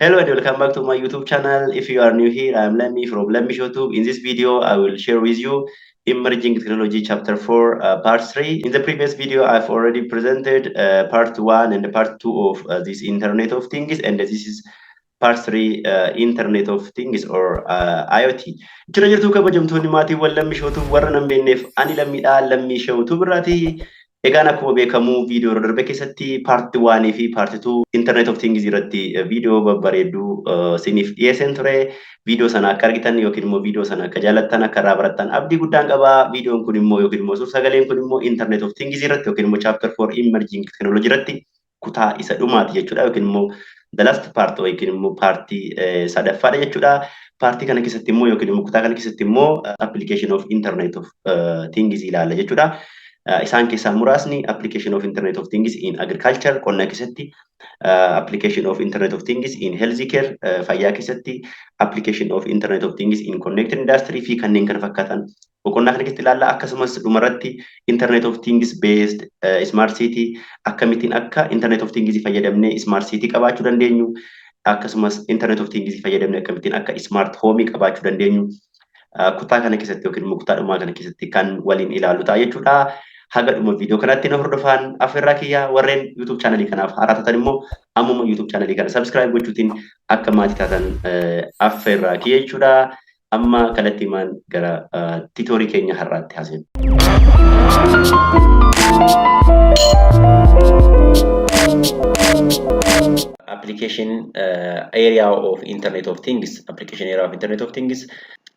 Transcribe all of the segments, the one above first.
Hello and welcome back to my YouTube channel. If you are new here, I am Lemmy from Lemmy YouTube. In this video, I will share with you Emerging Technology Chapter 4, Part 3. In the previous video, I've already presented Part 1 and Part 2 of this Internet of Things, and this is Part 3, Internet of Things or IoT. Jira jirtuu kabajamtoonni maatiiwwan Lammii Shootuu? Warra nan beekneef ani Lammiidha, Lammii Shootuu birraati. Egaan akkuma beekamu viidiyoo irra darbe keessatti part 1 fi part 2 Internet of Things irratti viidiyoo babbareedduu isiniif dhiyeesseen ture. Viidiyoo sana akka argitan yookiin immoo viidiyoo sana akka jaalattan, akka irraa barattan abdii guddaan qaba. Viidiyoon kun immoo yookiin immoo suur-sagaleen kun immoo Internet of Things irratti yookiin immoo Chapter 4 Emerging Technology irratti kutaa isa dhumaati jechuudha, yookiin immoo the last part yookiin immoo partii sadaffaadha jechuudha. Partii kana keessatti immoo yookiin immoo kutaa kana keessatti immoo application of Internet of Things ilaalla jechuudha. Isaan keessaa muraasni application of Internet of Things in agriculture, qonna keessatti, application of Internet of Things in health care, fayyaa keessatti, application of Internet of Things in connected industry fi kanneen kana fakkaatan boqonnaa kana keessatti ilaalla. Akkasumas dhumarratti Internet of Things based smart city, akkamittiin akka Internet of Things fayyadamnee smart city qabaachuu dandeenyu, akkasumas Internet of Things fayyadamnee akkamittiin akka smart home qabaachuu dandeenyu kutaa kana keessatti yookiin immoo kutaa dhumaa kana keessatti kan waliin ilaallu ta'a jechuudha. Haga dhuma viidiyoo kanatti na hordofaan affeerraa kiyyaa. Warreen YouTube channelii kanaaf haaraa taatan immoo ammuma YouTube channelii kana subscribe gochuutiin akka maatii taatan affeerraa kiyya jechuudha. Amma kallattiimaan gara tutorialii keenya har'aatti haasofna. Application area of Internet of Things. Application area of Internet of Things.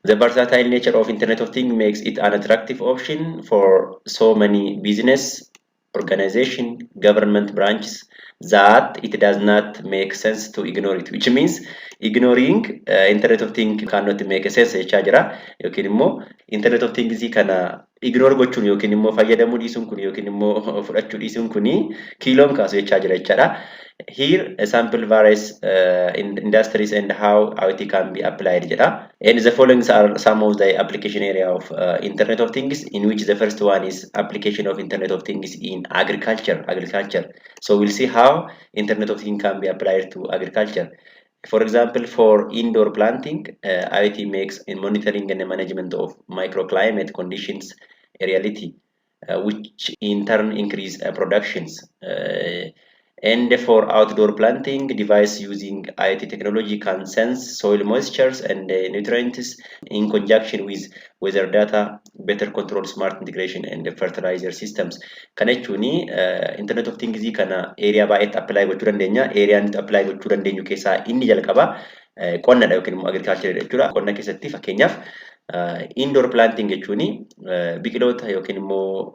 The versatile nature of Internet of Things makes it an attractive option for so many business, organization, government branches that it does not make sense to ignore it, which means ignoring Internet of Things cannot make sense jechaa jira. Yookiin immoo Internet of Things kana ignore gochuun yookiin immoo fayyadamuu dhiisuun kun yookiin immoo fudhachuu dhiisuun kun kiiloon kaasu jechaa jira jechaadha. Here a sample various in industries and how IoT can be applied jedha. And the following are some of the application area of Internet of Things, in which the first one is application of Internet of Things in agriculture. Agriculture. So we'll see how Internet of Things can be applied to agriculture. For example, for indoor planting, IoT makes in monitoring and the management of microclimate conditions a reality, which in turn increase productions. And for outdoor planting, device using IoT technology can sense soil moistures and nutrients in conjunction with weather data, better control, smart integration and fertilizer systems. Kana jechuun Internet of Things kana area baay'eetti apply gochuu dandeenya. Area nuti apply gochuu dandeenyu keessaa inni jalqaba qonnadha yookiin immoo agriculture jechuudha. Qonna keessatti fakkeenyaaf indoor planting jechuun biqiloota yookiin immoo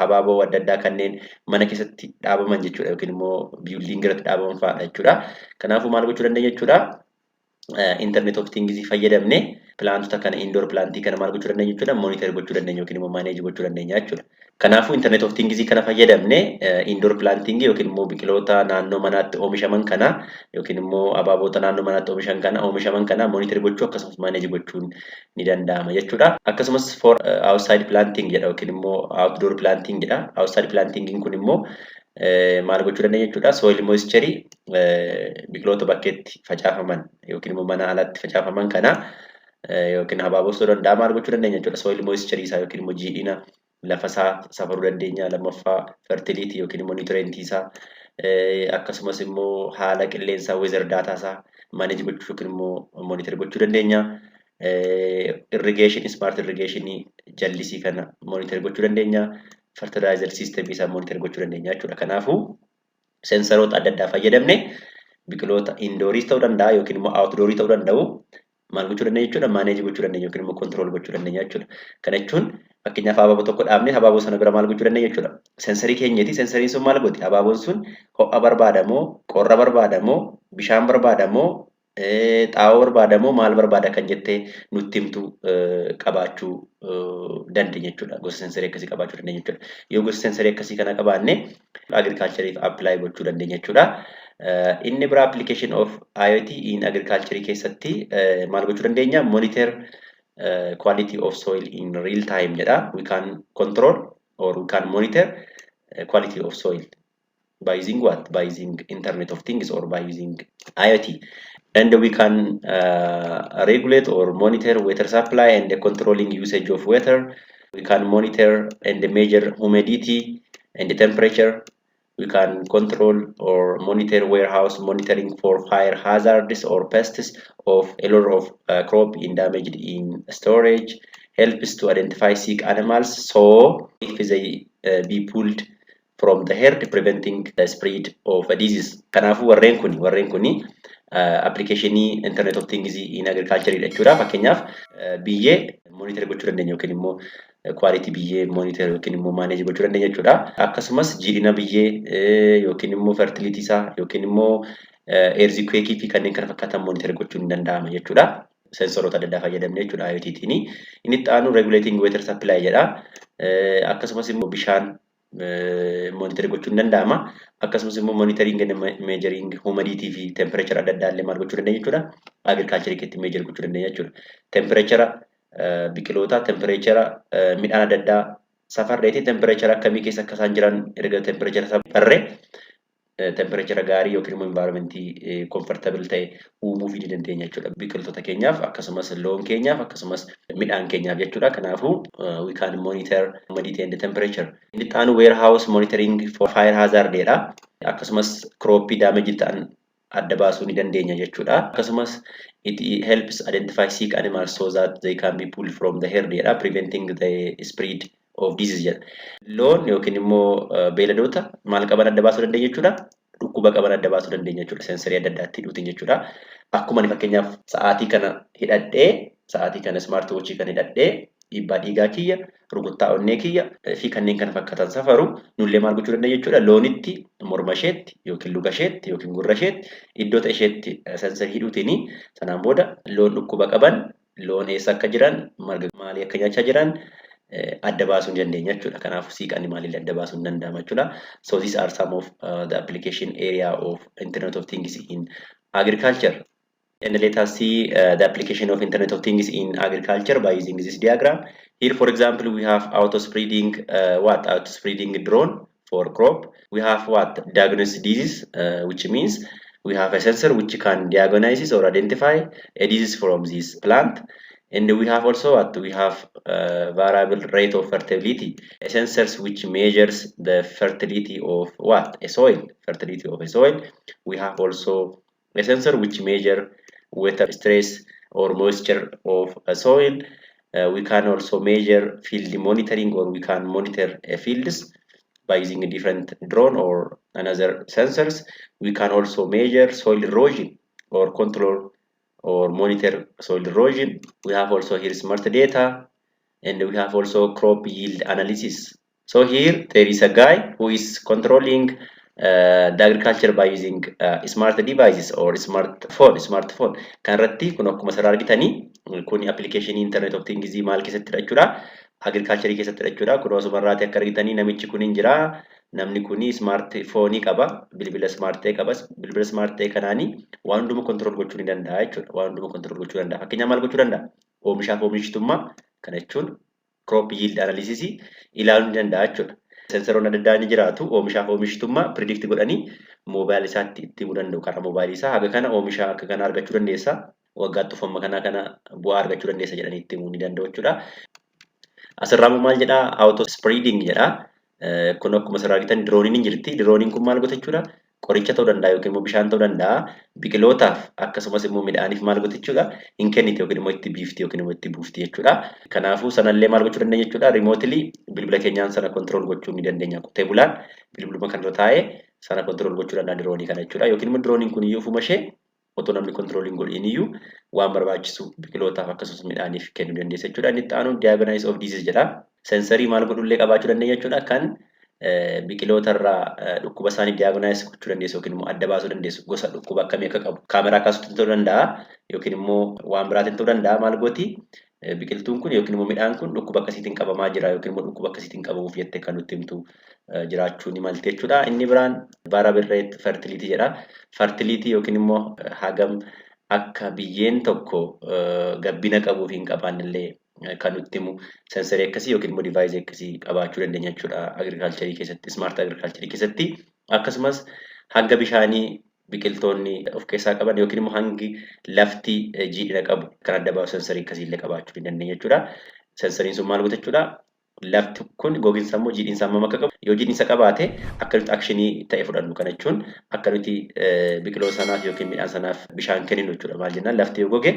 habaaboo adda addaa kanneen mana keessatti dhaabaman jechuudha, yookiin immoo building irratti dhaabaman fa'aadha jechuudha. Kanaafuu maal gochuu dandeenya jechuudha? Internet of Things fayyadamne plantota kana, indoor plantii kana maal gochuu dandeenya jechuudha? Monitor gochuu dandeenya yookiin immoo manage gochuu dandeenya jechuudha. Kanaafuu Internet of Things kana fayyadamne indoor planting yookiin immoo biqiloota naannoo manaatti oomishaman kana yookiin immoo abaaboota naannoo manaatti oomishaman kana monitor gochuu akkasumas manage gochuun ni danda'ama jechuudha. Akkasumas for outside planting jedha yookiin immoo outdoor planting jedha. Outside planting kun immoo maal gochuu dandeenya jechuudha? Soil moisture biqiloota bakkeetti facaafaman yookiin immoo mana alatti facaafaman kana yookiin habaaboo ta'uu danda'a, maal gochuu dandeenya jechuudha? Soil moisture isaa yookiin immoo jiidhina lafa isaa safaruu dandeenya. Lammaffaa fertility yookiin immoo nutrientii isaa, akkasumas immoo haala qilleensaa, weather data isaa manage gochuu yookiin immoo monitor gochuu dandeenya. Irrigation, smart irrigation, jallisii kana monitor gochuu dandeenya. Fertilizer system isaa monitor gochuu dandeenya jechuudha. Kanaafuu sensoroota adda addaa fayyadamne biqiloota indooriis ta'uu danda'a yookiin immoo outdoorii ta'uu danda'u maal gochuu dandeenya jechuudha? Manage gochuu dandeenya yookiin immoo control gochuu dandeenya jechuudha. Kana jechuun fakkeenyaaf habaaboo tokko dhaabnee habaaboo sana bira maal gochuu dandeenya jechuudha? Sensorii keenyati. Sensoriin sun maal gooti? Habaaboon sun ho'a barbaadamoo, qorra barbaadamoo, bishaan barbaadamoo, xaa'oo barbaadamoo, maal barbaada kan jettee nutti himtu qabaachuu dandeenya jechuudha. Gosa sensorii akkasii qabaachuu dandeenya jechuudha. Yoo gosa sensorii akkasii kana qabaanne agricultureiif apply gochuu dandeenya jechuudha. Inni biraa application of IoT in agriculture keessatti maal gochuu dandeenya? Monitor quality of soil in real time jedha. We can control or we can monitor quality of soil by using what? By using Internet of Things or by using IoT. And we can regulate or monitor water supply and the controlling usage of water. We can monitor and measure humidity and the temperature. We can control or monitor warehouse monitoring for fire hazards or pests of a lot of crop in damaged in storage. Helps to identify sick animals, so if they be pulled from the herd, preventing the spread of a disease. Kanaafuu warreen kuni applicationii Internet of Things in agriculture jechuudha. Fakkeenyaaf, biyyee monitor gochuu dandeenya yookiin immoo quality biyyee monitor yookiin immoo manage gochuu dandeenya jechuudha. Akkasumas jiidhina biyyee yookiin immoo fertility isaa yookiin immoo earthquake fi kanneen kana fakkaatan monitor gochuun ni danda'ama jechuudha. Sensoroota adda addaa fayyadamne jechuudha IoTtiin. Inni itti aanu regulating water supply jedha. Akkasumas immoo bishaan monitor gochuun ni danda'ama. Akkasumas immoo monitoring and measuring humidity fi temperature adda addaa illee maal gochuu dandeenya jechuudha. Agriculture keessatti measure gochuu dandeenya jechuudha. Temperature biqiloota, temperature midhaan adda addaa safarreeti temperature akkamii keessa akka isaan jiran erga temperature safarree temperature gaarii yookiin immoo environmentii comfortable ta'e uumuu ni dandeenya jechuudha. Biqiltoota keenyaaf, akkasumas loon keenyaaf, akkasumas midhaan keenyaaf jechuudha. Kanaafuu we can monitor humidity and temperature. Inni itti aanu warehouse monitoring for fire hazard jedha. Akkasumas crop damage ta'an adda baasuu ni dandeenya jechuudha. Akkasumas it helps identify sick animals so that they can be pulled from the herd jedha, preventing the spread of disease jedha. Loon yookiin immoo beeyladoota maal qaban adda baasuu dandeenya jechuudha. Dhukkuba qaban adda baasuu dandeenya jechuudha. Sensorii adda addaatti hidhuutiin jechuudha. Akkuma ani fakkeenyaaf sa'aatii kana hidhadhee, sa'aatii kana, smart watchii kana hidhadhee dhiibbaa dhiigaa kiyya, rukuttaa onnee kiyya fi kanneen kana fakkaatan safaru, nullee maal gochuu dandeenya jechuudha. Loonitti morma isheetti yookiin luka isheetti yookiin gurra isheetti iddoota isheetti sensorii hidhuutiin sanaan booda loon dhukkuba qaban, loon eessa akka jiran, marga maalii akka nyaachaa jiran adda baasuu ni dandeenya jechuudha. Kanaafuu sick animalillee adda baasuun ni danda'ama jechuudha. So these are some of the application area of Internet of Things in agriculture. And let us see the application of Internet of Things in agriculture by using this diagram. Here, for example, we have auto spreading what? Auto spreading drone for crop. We have what? Diagnose disease, which means we have a sensor which can diagnose or identify a disease from this plant. And we have also what? We have variable rate of fertility, a sensors which measures the fertility of what? A soil, fertility of a soil. We have also a sensor which measure water stress or moisture of a soil. We can also measure field monitoring, or we can monitor fields by using a different drone or another sensors. We can also measure soil erosion or control or monitor soil erosion. We have also here smart data, and we have also crop yield analysis. So here there is a guy who is controlling the agriculture by using smart devices or smartphone. Smartphone kan irratti kun akkuma asirraa argitanii kun application Internet of Things maal keessatti jechuudha? Agriculture keessatti jechuudha. Kun asumarraati akka argitanii namichi kun hin jira. Namni kun smartphone qaba, bilbila smart ta'e qaba. Bilbila smart ta'e kanaanii waan hunduma control gochuu ni danda'a jechuudha. Waan hunduma control gochuu danda'a. Fakkeenyaaf, maal gochuu danda'a? Oomishaaf oomishtummaa kana jechuun crop yield analysis ilaaluu ni danda'a jechuudha. Sensoroonni adda addaa ni jiraatu. Oomishaaf oomishtummaa predict godhanii moobaayilii isaatti itti himuu danda'u. Karaa moobaayilii isaa haga kana oomisha akka kana argachuu dandeessa. Waggaatti uffama kanaa kana bu'aa argachuu dandeessa jedhanii itti himuu ni danda'u jechuudha. Asirraa immoo maal jedhaa? Auto spreading jedhaa. Kun akkuma asirraa argitan droneiin ni jirti. Droneiin kun maal goota jechuudha? Qoricha ta'uu danda'a yookiin immoo bishaan ta'uu danda'a. Biqilootaaf akkasumas immoo midhaaniif maal goota jechuudha? Hin kenniti yookiin immoo itti biifti yookiin immoo itti buufti jechuudha. Kanaafuu sanallee maal gochuu dandeenya jechuudha? Remotely bilbila keenyaan sana control gochuu ni dandeenya. Qotee bulaan bilbiluma kanarra taa'ee sana control gochuu danda'a droneii kana jechuudha. Yookiin immoo droneiin kun iyyuu ofuma ishee otoo namni control hin godhin iyyuu waan barbaachisu biqilootaaf akkasumas midhaaniif kennuu dandeessa jechuudha. Inni itti aanu diagnose of disease jedha. Sensorii maal godhullee qabaachuu dandeenya jechuudha. Kan biqiloota irraa dhukkuba isaanii diagnose gochuu dandeessu yookiin immoo adda baasuu dandeessu, gosa dhukkuba akkamii akka qabu kaameraa kaasuutiin ta'uu danda'a yookiin immoo waan biraatiin ta'uu danda'a. Maal gooti? Biqiltuun kun yookiin immoo midhaan kun dhukkuba akkasiitiin qabamaa jira yookiin immoo dhukkuba akkasiitiin qabamuuf jettee kan nutti himtu jiraachuu ni malti jechuudha. Inni biraan variable rate fertility jedha. Fertility yookiin immoo hagam akka biyyeen tokko gabbina qabuu fi hin qabaanne illee kan nutti himu sensorii akkasii yookiin immoo deviceii akkasii qabaachuu dandeenya jechuudha agricultureii keessatti, smart agricultureii keessatti. Akkasumas hanga bishaanii biqiltoonni of keessaa qaban yookiin immoo hangi lafti jiidhina qabu kan adda baasu sensorii akkasiillee qabaachuu ni dandeenya jechuudha. Sensoriin sun maal godha jechuudha? Lafti kun gogiinsa immoo jiidhinsa hammam akka qabu, yoo jiidhinsa qabaate akka nuti actionii ta'e fudhannu, kana jechuun akka nuti biqiloota sanaaf yookiin midhaan sanaaf bishaan kenninu jechuudha. Maal jennaan, lafti yoo goge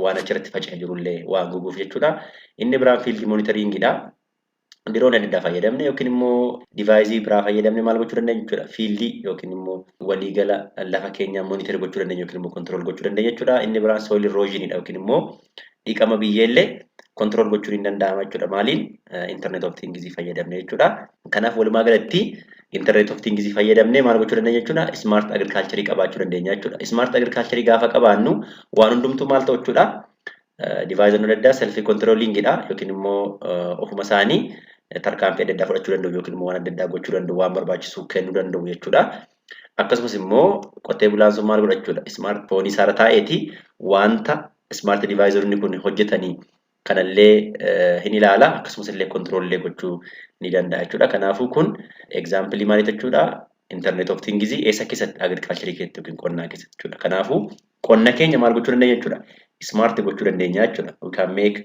waan achirratti faca'ee jirullee waan goguuf jechuudha. Inni biraan field monitoringidha. Drone adda addaa fayyadamne yookiin immoo deviceii biraa fayyadamne maal gochuu dandeenya jechuudha? Fieldii yookiin immoo waliigala lafa keenyaa monitor gochuu dandeenya yookiin immoo control gochuu dandeenya jechuudha. Inni biraan soil erosionidha yookiin immoo dhiqama biyyeellee control gochuun hin danda'ama jechuudha. Maaliin? Internet of Things fayyadamne jechuudha. Kanaaf walumaa galatti Internet of Things fayyadamne maal gochuu dandeenya jechuudha? Smart agriculture qabaachuu dandeenya jechuudha. Smart agriculture gaafa qabaannu waan hundumtuu maal ta'u jechuudha? Deviceonni adda addaa self controllingidha yookiin immoo ofuma isaanii tarkaanfii adda addaa fudhachuu danda'u yookiin immoo waan adda addaa gochuu danda'u, waan barbaachisu kennuu danda'u jechuudha. Akkasumas immoo qotee bulaan sun maal godha jechuudha? Smartphoneii isaarra taa'eeti wanta smart deviceonni kun hojjetanii kanallee hin ilaala, akkasumas illee controllee gochuu ni danda'a jechuudha. Kanaafuu kun exampleii maaliiti jechuudha? Internet of Things eessa keessatti? Agricultureii keessatti yookiin qonnaa keessatti jechuudha. Kanaafuu qonna keenya maal gochuu dandeenya jechuudha? Smart gochuu dandeenya jechuudha. We can make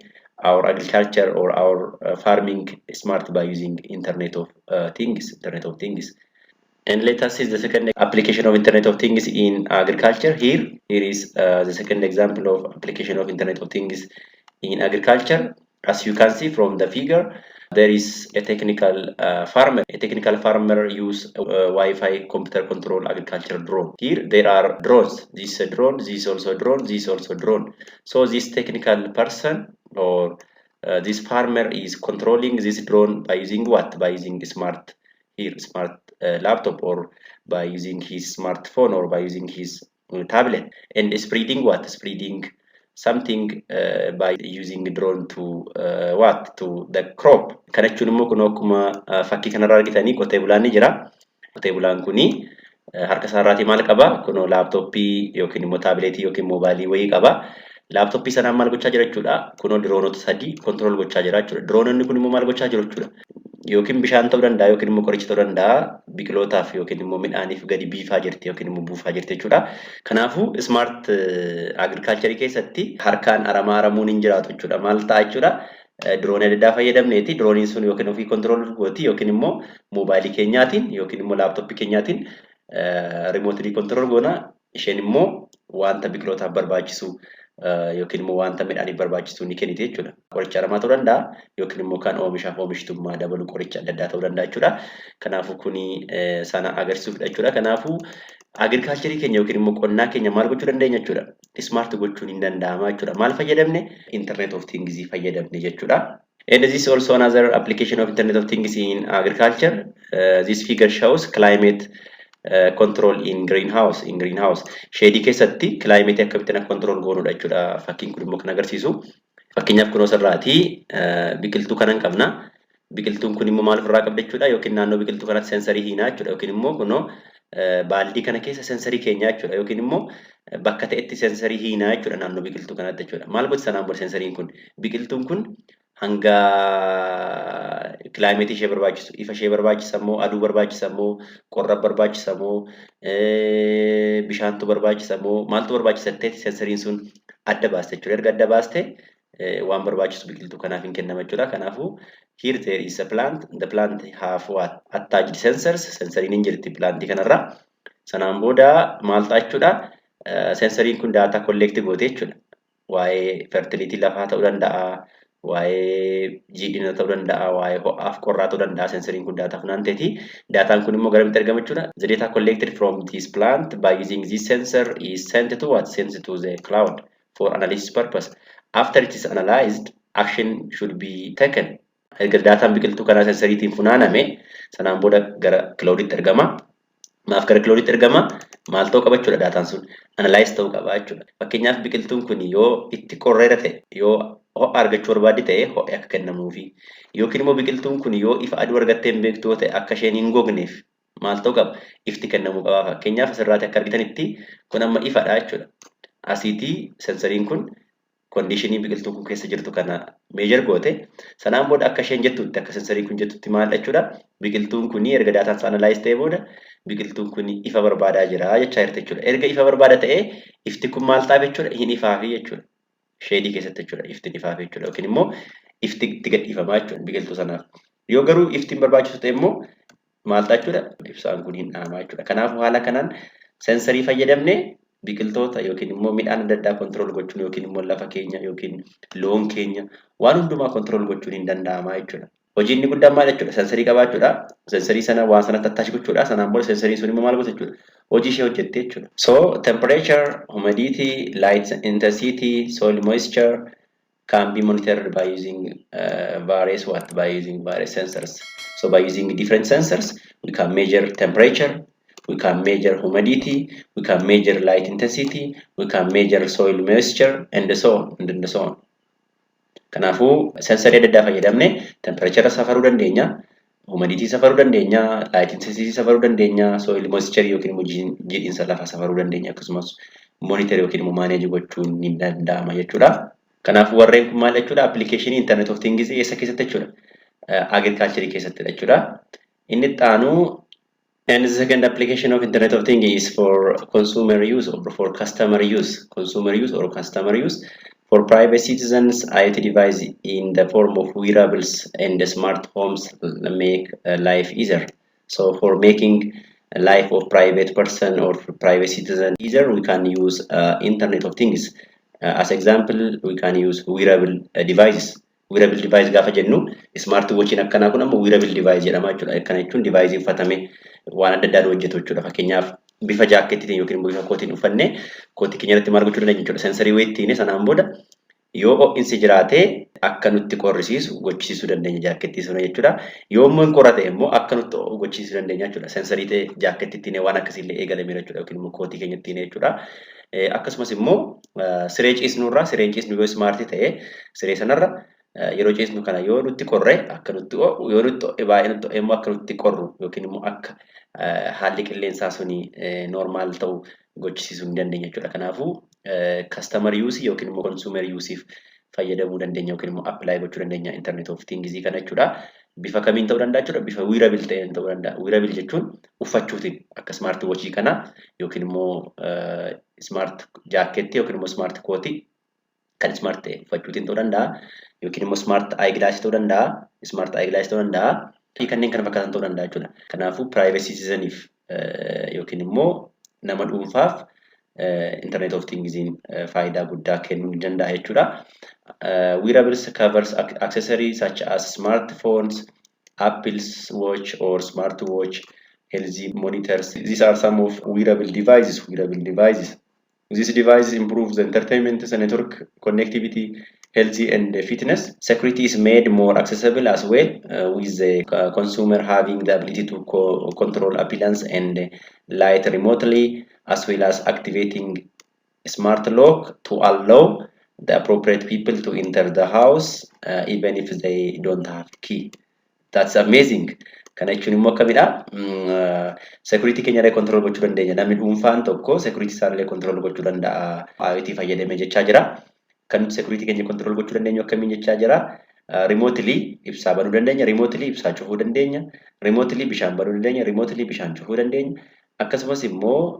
our agriculture or our farming smart by using Internet of Things, Internet of Things. And let us see the second application of Internet of Things in agriculture. Here is the second example of application of Internet of Things in agriculture. As you can see from the figure, there is a technical farmer. A technical farmer use Wi-Fi computer control agriculture drone. Here there are drones. This is a drone, this is also a drone, this is also a drone. So this technical person or this farmer is controlling this drone by using what? By using smart laptop or by using his smartphone or by using his tablet and spreading what? Spreading something by using drone to what? To the crop. Kana jechuun immoo kun akkuma fakkii kanarraa argitanii qotee bulaan ni jira. Qotee bulaan kuni harka isaarraatii maal qaba? Kunoo laptopii yookiin immoo tabletii yookiin moobaayilii wayii qaba. Laptopii sanaan maal gochaa jira jechuudha? Kunoo droneota sadii control gochaa jira jechuudha. Droneonni kun immoo maal gochaa jiru jechuudha? Yookiin bishaan ta'uu danda'a yookiin immoo qoricha ta'uu danda'a, biqilootaaf yookiin immoo midhaaniif gadi biifaa jirti yookiin immoo buufaa jirti jechuudha. Kanaafuu smart agricultureii keessatti harkaan aramaa aramuun hin jiraatu jechuudha. Maal ta'a jechuudha? Droneii adda addaa fayyadamneeti droneiin sun yookiin ofii control gooti yookiin immoo moobaayilii keenyaatiin yookiin immoo laptopii keenyaatiin remotely control goona, isheen immoo wanta biqilootaaf barbaachisu yookiin immoo wanta midhaaniif barbaachisu ni kenniti jechuudha. Qoricha aramaa ta'uu danda'a yookiin immoo kan oomishaaf oomishtummaa dabalu qoricha adda addaa ta'uu danda'a jechuudha. Kanaafuu kuni sana agarsiisuufidha jechuudha. Kanaafuu agricultureii keenya yookiin immoo qonnaa keenya maal gochuu dandeenya jechuudha? Smart gochuun hin danda'ama jechuudha. Maal fayyadamne? Internet of Things fayyadamne jechuudha. And this is also another application of Internet of Things in agriculture. This figure shows climate control in greenhouse. In greenhouse shadeii keessatti climate akkamittiin akka control goonudha jechuudha. Fakkiin kun immoo kan agarsiisu. Fakkeenyaaf kunoo asirraatii biqiltuu kanan qabna. Biqiltuun kun immoo maal ofirraa qabda jechuudha? Yookiin naannoo biqiltuu kanatti sensorii hiinaa jechuudha. Yookiin immoo kunoo baaldii kana keessa sensorii keenyaa jechuudha. Yookiin immoo bakka ta'etti sensorii hiinaa jechuudha naannoo biqiltuu kanatti jechuudha. Maal gooti sanaan booda sensoriin kun? Biqiltuun kun hanga climateii ishee barbaachisu, ifa ishee barbaachisa moo, aduu barbaachisa moo, qorra barbaachisa moo, bishaantu barbaachisa moo, maaltu barbaachisa ta'e sensoriin sun adda baaste jechuudha. Erga adda baaste waan barbaachisu biqiltuu kanaaf hin kennama jechuudha. Kanaafuu here there is a plant. The plant have what? Attached sensors. Sensoriin hin jirti plantii kanarra. Sanaan booda maal ta'a jechuudha? Sensoriin kun data collect goote jechuudha. Waa'ee fertility lafaa ta'uu danda'a. Waa'ee jiidhina ta'uu danda'a, waa'ee ho'aaf qorraa ta'uu danda'a. Sensoriin kun data funaanteeti. Dataan kun immoo garamitti argama jechuudha? The data collected from this plant by using this sensor is sent to what? Sent to the cloud for analysis purpose. After it is analyzed, action should be taken. Erga dataan biqiltuu kanaa sensoriitiin funaaname sanaan booda gara clouditti ergama. Maaf gara clouditti ergama? Maal ta'uu qaba jechuudha dataan sun? Analyze ta'uu qaba jechuudha. Fakkeenyaaf biqiltuun kun yoo itti qorreera ta'e, yoo ho'a argachuu barbaadde ta'e, ho'i akka kennamuufi. Yookiin immoo biqiltuun kun yoo ifa aduu argattee hin beektu yoo ta'e, akka isheen hin gogneef maal ta'uu qaba? Ifti kennamuu qaba. Fakkeenyaaf asirraatti akka argitanitti kun amma ifadha jechuudha. Asiitii sensoriin kun Conditionii biqiltuun kun keessa jirtu kana measure goote. Sanaan booda akka isheen jettutti, akka sensoriin kun jettutti maal jechuudha? Biqiltuun kun erga daataan isaa analyze ta'ee booda biqiltuun kun ifa barbaadaa jira jechaa jirti jechuudha. Erga ifa barbaada ta'ee ifti kun maal ta'a jechuudha? Hin ifaafi jechuudha. Shadeii keessatti jechuudha. Ifti ifaafi jechuudha. Yookiin immoo ifti itti gadhiifamaa jechuudha biqiltuu sanaaf. Yoo garuu ifti hin barbaachisu ta'e immoo maal ta'a jechuudha? Ibsaan kun hin dhaamaa jechuudha. Kanaafuu haala kanaan sensorii fayyadamnee biqiltoota yookiin immoo midhaan adda addaa control gochuun yookiin immoo lafa keenya yookiin loon keenya waan hundumaa control gochuun hin danda'ama jechuudha. Hojii inni guddaan maal jechuudha? Sensorii qabaachuudha. Sensorii sana waan sanatti attach gochuudha. Sanaan booda sensoriin sun immoo maal goota jechuudha? Hojii ishee hojjette jechuudha. So temperature, humidity, light intensity, soil moisture can be monitored by using various what? By using various sensors. So by using different sensors, we can measure temperature, we can measure humidity, we can measure light intensity, we can measure soil moisture, and so on, and so on. Kanaafuu sensorii adda addaa fayyadamne temperature safaruu dandeenya, humidity safaruu dandeenya, light intensity safaruu dandeenya, soil moisture yookiin immoo jiidhinsa lafaa safaruu dandeenya, akkasumas monitor yookiin immoo manage gochuun ni danda'ama jechuudha. Kanaafuu warreen kun maal jechuudha? Applicationii Internet of Things eessa keessatti jechuudha? Agriculture keessatti jechuudha. Inni itti aanu. And the second application of Internet of Things is for consumer use or for customer use. Consumer use or customer use. For private citizens, IoT device in the form of wearables and smart homes make life easier. So for making life of private person or private citizen easier, we can use Internet of Things. As example, we can use wearable devices. Wearable device gaafa jennu smart watchiin akkanaa kun ammoo wearable device jedhama jechuudha. Akkana jechuun device uffatame waan adda addaan hojjetu jechuudha. Fakkeenyaaf bifa jaakkeettiin yookiin immoo bifa kootiin uffannee kootii keenya irratti maal gochuu dandeenya jechuudha? Sensorii wayittiin sanaan booda yoo ho'insi jiraate akka nutti qorrisiisu gochisiisuu dandeenya jaakkeettii sana jechuudha. Yoo immoo hin qorrate immoo akka nutti ho'u gochisiisuu dandeenya jechuudha. Sensorii ta'e jaakkeettii waan akkasiillee eegalameera jechuudha yookiin immoo kootii keenyattiin jechuudha. Akkasumas immoo siree ciisnurraa sireen ciisnu yoo smartii ta'e siree sanarra yeroo ciisnu kana yoo nutti qorre akka nutti ho'u, yoo nutti ho'e baay'ee nutti ho'e immoo akka nutti qorru yookiin immoo akka haalli qilleensaa suni normal ta'u gochisiisuu ni dandeenya jechuudha. Kanaafuu customer use yookiin immoo consumer useif fayyadamuu dandeenya yookiin immoo apply gochuu dandeenya Internet of Things kana jechuudha. Bifa kamiin ta'uu danda'a jechuudha? Bifa wearable ta'een ta'uu danda'a. Wearable jechuun uffachuutiin akka smart watchii kana yookiin immoo smart jaakkeettii yookiin immoo smart kootii kan smart ta'e uffachuutiin ta'uu danda'a. Yookiin immoo smart eyeglass ta'uu danda'a. Smart eyeglass ta'uu danda'a. Fi kanneen kana fakkaatan ta'uu danda'a jechuudha. Kanaafuu private citizeniif yookiin immoo nama dhuunfaaf Internet of Thingsiin faayidaa guddaa kennuu ni danda'a jechuudha. Wearables covers accessories such as smartphones, Apple's watch or smartwatch, healthy monitors. These are some of wearable devices. Wearable devices. These devices improve the entertainment, the network connectivity, healthy and fitness. Security is made more accessible as well, with the consumer having the ability to control appliance and light remotely, as well as activating smart lock to allow the appropriate people to enter the house even if they don't have key. That's amazing. Kana jechuun immoo akkamidha? Security keenya illee control gochuu dandeenya. Namni dhuunfaan tokko security isaa illee control gochuu danda'a. IoT fayyadamee jechaa jira. Kan security keenya control gochuu dandeenyu akkamiin jechaa jira? Remotely ibsaa banuu dandeenya, remotely ibsaa cufuu dandeenya, remotely bishaan banuu dandeenya, remotely bishaan cufuu dandeenya. Akkasumas immoo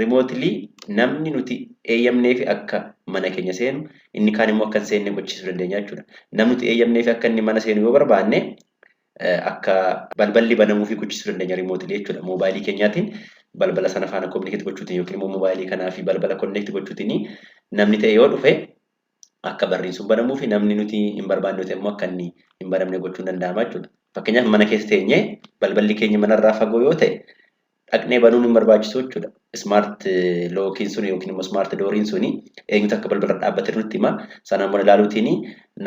remotely namni nuti eeyyamnee fi akka mana keenya seenu, inni kaan immoo akka hin seenne gochisiisuu dandeenya jechuudha. Namni nuti eeyyamnee fi akka inni mana seenu yoo barbaanne akka balballi banamuu fi gochisiisuu dandeenya remotely jechuudha. Moobaayilii keenyaatiin balbala sana faana communicate gochuutiin yookiin immoo moobaayilii kanaa fi balbala connect gochuutiin namni ta'e yoo dhufe akka barriin sun banamuu fi namni nuti hin barbaanne immoo akka inni hin banamne gochuun danda'ama jechuudha. Fakkeenyaaf mana keessa teenyee balballi keenya manarraa fagoo yoo ta'e dhaqnee banuun hin barbaachisu jechuudha. Smart lockiin sun yookiin immoo smart dooriin suni eenyutu akka balbala dhaabbatee nutti hima. Sanaan booda ilaaluutiin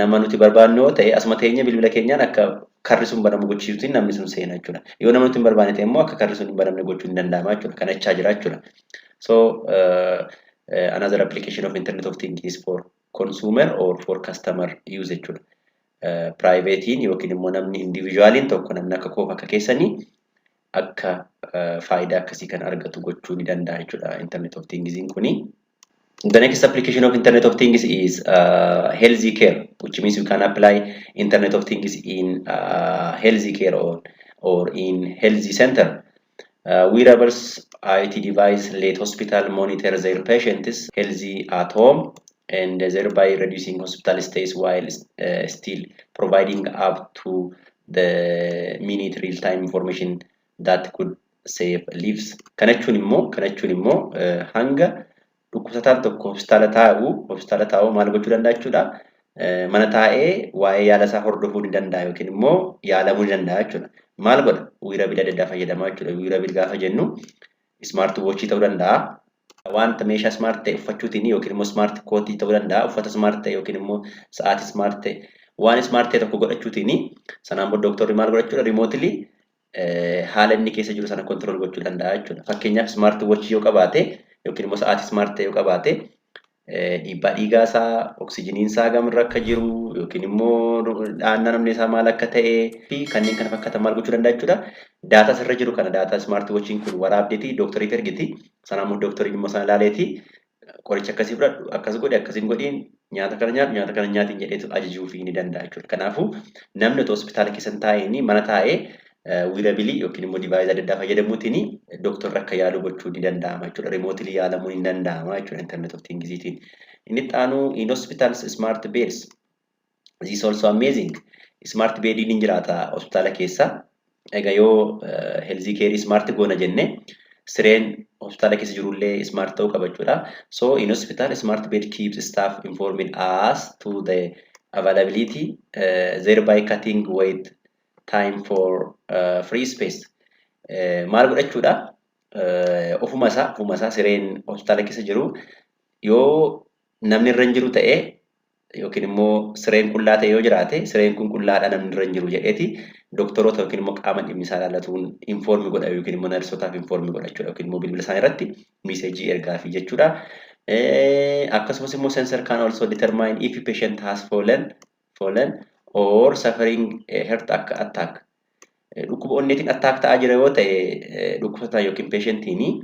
nama nuti barbaannu yoo ta'e asuma teenyee bilbila keenyaan akka karri sun banamu gochisuutiin namni sun seena jechuudha. Yoo nama nuti hin barbaanne ta'e immoo akka karri sun hin banamne gochuun ni danda'ama jechuudha. Kana jechaa jira jechuudha. So another application of Internet of Things is for consumer or for customer use jechuudha. Privatein yookiin immoo namni individualiin tokko, namni akka koof akka keessanii akka faayidaa akkasii kan argatu gochuu ni danda'a jechuudha Internet of Thingsiin kuni. The next application of Internet of Things is healthy care, which means we can apply Internet of Things in healthy care or in healthy center. Wearables IoT device let hospital monitor their patients healthy at home and thereby reducing hospital stays while still providing up to the minute real-time information that could save lives. Kana jechuun immoo hanga dhukkubsataan tokko hospitaala taa'u maal gochuu danda'a jechuudha. Mana taa'ee waa'ee yaala isaa hordofuu ni danda'a yookiin immoo yaalamuu ni danda'a jechuudha. Maal godha? Wearable adda addaa fayyadamaa jechuudha. Wearable gaafa jennu smart watchii ta'uu danda'a. Wanta meeshaa smart ta'e uffachuutiin yookiin immoo smart coatii ta'uu danda'a. Uffata smart ta'e yookiin immoo sa'aatii smart ta'e, waan smart ta'e tokko godhachuutiin, sanaan booda dooktorri maal godhachuudha? Remotely haala inni keessa jiru sana control gochuu danda'a jechuudha. Fakkeenyaaf, smart watchii yoo qabaate yookiin immoo sa'aatii smart ta'e yoo qabaate, dhiibbaa dhiigaa isaa, oksijiniin isaa gamirra akka jiru yookiin immoo dhaannaa namni isaa maal akka ta'e fi kanneen kana fakkaatan maal gochuu danda'a jechuudha. Data asirra jiru kana, data smart watchiin kun waraabdeeti dooktoriif ergiti. Sanaan immoo dooktoriin immoo sana ilaaleeti qoricha akkasii fudhadhu, akkas godhi, akkasiin godhiin, nyaata kana nyaadhu, nyaata kana nyaatiin jedheetu ajajuufii ni danda'a jechuudha. Kanaafuu namni otoo hospitaala keessa hin taa'een mana taa'ee wearableii yookiin immoo deviceii adda addaa fayyadamuutiin dooktorri akka yaalu gochuu ni danda'ama jechuudha. Remotely yaalamuu ni danda'ama jechuudha Internet of Thingsiitiin. Inni itti aanu, in hospitals, smart beds. This is also amazing. Smart bediin ni jiraata hospitaala keessa. Egaa yoo health care smart goona jenne, sireen hospitaala keessa jirullee smart ta'uu qaba jechuudha. So in hospital, smart bed keeps staff informed as to the availability, thereby cutting wait time for free space. Maal godhachuudha? Ofuma isaa sireen hospitaala keessa jiru yoo namni irra hin jiru ta'e yookiin immoo sireen qullaa ta'e yoo jiraate, sireen kun qullaadha, namni irra hin jiru jedheeti doktoroota yookiin immoo qaama dhimmi isaa ilaallatuun inform godha yookiin immoo narsotaaf inform godha jechuudha, yookiin immoo bilbila isaanii irratti messageii ergaafi jechuudha. Akkasumas immoo sensor can also determine if patient has fallen or suffering a heart attack. Dhukkuba onneetiin attack ta'aa jira yoo ta'e dhukkubsataa yookiin patientiin,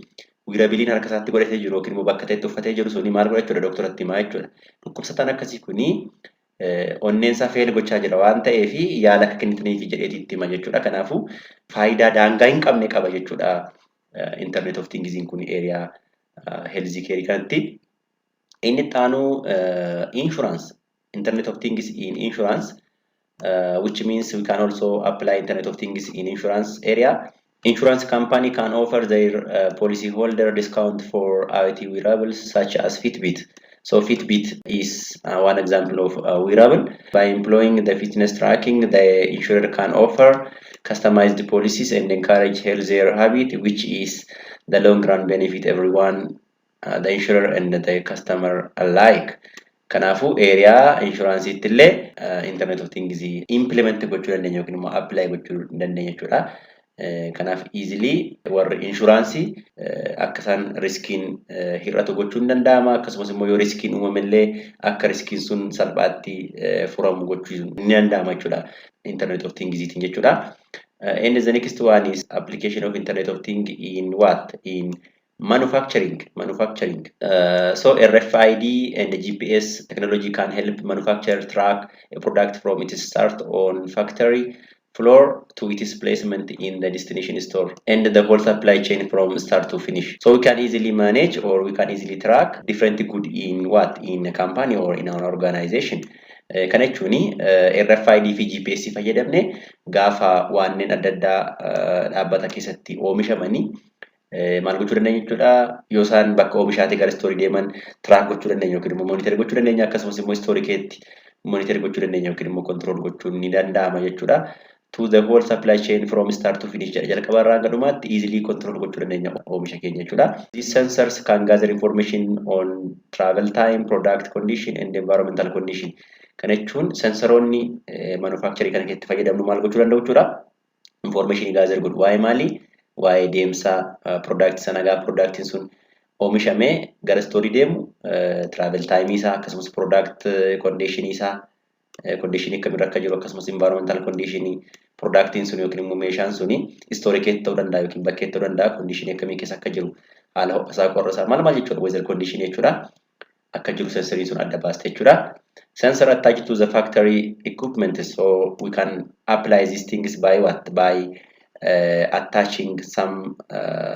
wearableiin harka isaatti godhatee jiru yookiin immoo bakka ta'etti uffatee jiru suni maal godha jechuudha? Dooktoratti himaa jechuudha. Dhukkubsataan akkasii kuni onneen isaa fail gochaa jira waan ta'eef yaala akka kennitaniif jedheeti itti hima jechuudha. Kanaafuu faayidaa daangaa hin qabne qaba jechuudha. Internet of Things kun area health care kanatti. Inni itti aanu insurance. Internet of Things in insurance, which means we can also apply Internet of Things in insurance area. Insurance company can offer their policyholder discount for IoT wearables such as Fitbit. So Fitbit is one example of a wearable. By employing the fitness tracking, the insurer can offer customized policies and encourage healthier habit, which is the long run benefit everyone, the insurer and the customer alike. Kanaafuu area insuranceiitti illee Internet of Things implement gochuu dandeenya yookiin immoo apply gochuu dandeenya jechuudha. Kanaaf easily warri insuranceii akka isaan riskiin hir'atu gochuun danda'ama. Akkasumas immoo yoo riskiin uumame illee akka riskiin sun salphaatti furamu gochuun ni danda'ama jechuudha. Internet of Thingsiitiin jechuudha. And the next one is application of Internet of Things in what? In manufacturing. So RFID and the GPS technology can help manufacturer track a product from its start on factory floor to its placement in the destination store and the whole supply chain from start to finish. So we can easily manage or we can easily track different good in what? In a company or in an organization. Kana jechuun RFID fi GPS fayyadamne gaafa wanneen adda addaa dhaabbata keessatti oomishamanii maal gochuu dandeenya jechuudha. Yoo isaan bakka oomishaatii gara storeii deeman track gochuu dandeenya yookiin immoo monitor gochuu dandeenya, akkasumas immoo storeii keetti monitor gochuu dandeenya yookiin immoo control gochuun ni danda'ama jechuudha. To the whole supply chain from start to finish jedha, jalqaba irraa hanga dhumaatti easily control gochuu dandeenya oomisha keenya jechuudha. These sensors can gather information on travel time, product condition and environmental condition. Kana jechuun sensoroonni manufacturing kana keessatti fayyadamnu maal gochuu danda'u jechuudha? Information gather godhu. Waa'ee maalii? Waa'ee deemsa product sana, gaafa productiin sun oomishamee gara storeii deemu travel time isaa, akkasumas product condition isaa, condition akkamirra akka jiru, akkasumas environmental condition productiin sun yookiin immoo meeshaan suni storeii keessa ta'uu danda'a yookiin bakkeetti ta'uu danda'a, condition akkamii keessa akka jiru, haala ho'a isaa, qorra isaa, maal maal jechuudha, weather condition jechuudha. Akka jiru sensoriin sun adda baaste jechuudha. Sensor attached to the factory equipment, so we can apply these things by what? By attaching some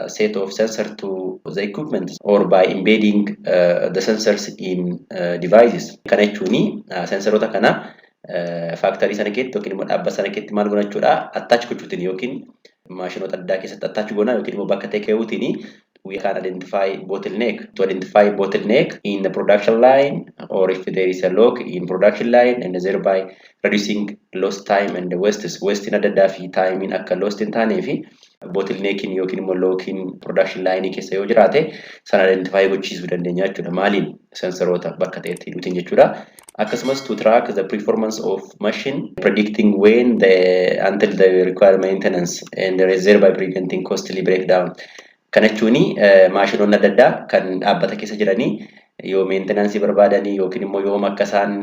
set of sensor to the equipment or by embedding the sensors in devices. Kana jechuun sensoroota kana factory sana keessatti yookiin immoo dhaabbata sana keessatti maal goona jechuudha? Attach gochuutiin yookiin maashinoota addaa keessatti attach goona yookiin immoo bakka ta'e keewwuutiin we can identify bottleneck, to identify bottleneck in the production line or if there is a lock in production line, and thereby reducing lost time and wastes. Wasting adda addaa fi timing akka lost hin taanee fi bottleneckin yookiin immoo locking production line keessa yoo jiraate sana identify gochiisuu dandeenya jechuudha. Maaliin? Sensoroota bakka ta'etti hidhuutiin jechuudha. Akkasumas to track the performance of machine, predicting when the until the require maintenance and thereby preventing costly breakdown. Kana jechuun maashinoonni adda addaa kan dhaabbata keessa jiranii yoo maintenance barbaadanii yookiin immoo yoom akka isaan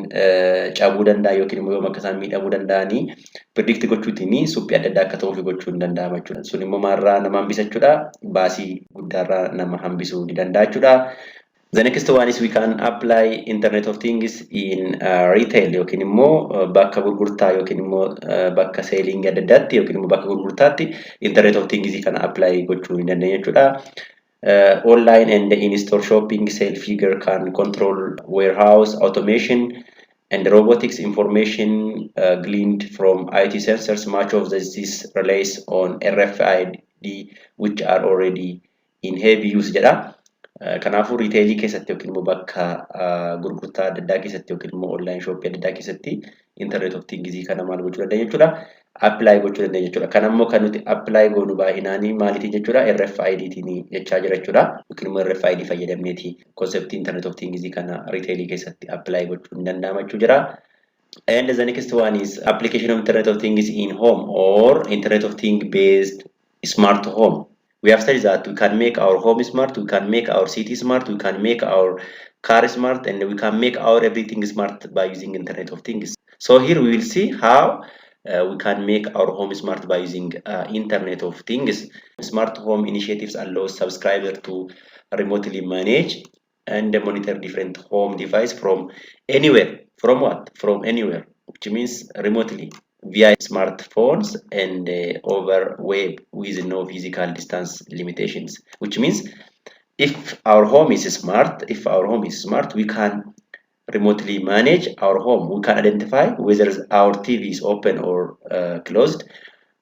cabuu danda'an yookiin immoo yoom akka isaan miidhamuu danda'anii predict gochuutiin suphii adda addaa akka ta'uuf gochuu hin danda'ama jechuudha. Sun immoo maalirraa nama hambisa jechuudha? Baasii guddaarraa nama hambisuu ni danda'a jechuudha. The next one is we can apply Internet of Things in retail yookiin immoo bakka gurgurtaa yookiin immoo bakka selling adda addaatti yookiin immoo bakka gurgurtaatti Internet of Things kana apply gochuu ni dandeenya jechuudha. Online and in-store shopping sale figure can control warehouse automation and robotics information gleaned from IoT sensors. Much of this relies on RFID, which are already in heavy use jedha. Kanaafuu retailii keessatti yookiin immoo bakka gurgurtaa adda addaa keessatti yookiin immoo online shoppii adda addaa keessatti Internet of Things kana maal gochuu dandeenya jechuudha? Apply gochuu dandeenya jechuudha. Kan ammoo kan nuti apply goonu baay'inaanii maaliitiin jechuudha? RFID tiin jechaa jira jechuudha. Yookiin immoo RFID fayyadamneeti conceptii Internet of Things kana retailii keessatti apply gochuu ni danda'ama jechuu jira. And the next one is application of Internet of Things in home or Internet of Things based smart home. We have said that we can make our home smart, we can make our city smart, we can make our car smart, and we can make our everything smart by using Internet of Things. So here we will see how we can make our home smart by using Internet of Things. Smart home initiatives allow subscriber to remotely manage and monitor different home device from anywhere. From what? From anywhere, which means remotely via smartphones and over web with no physical distance limitations, which means if our home is smart, if our home is smart, we can remotely manage our home. We can identify whether our TV is open or closed.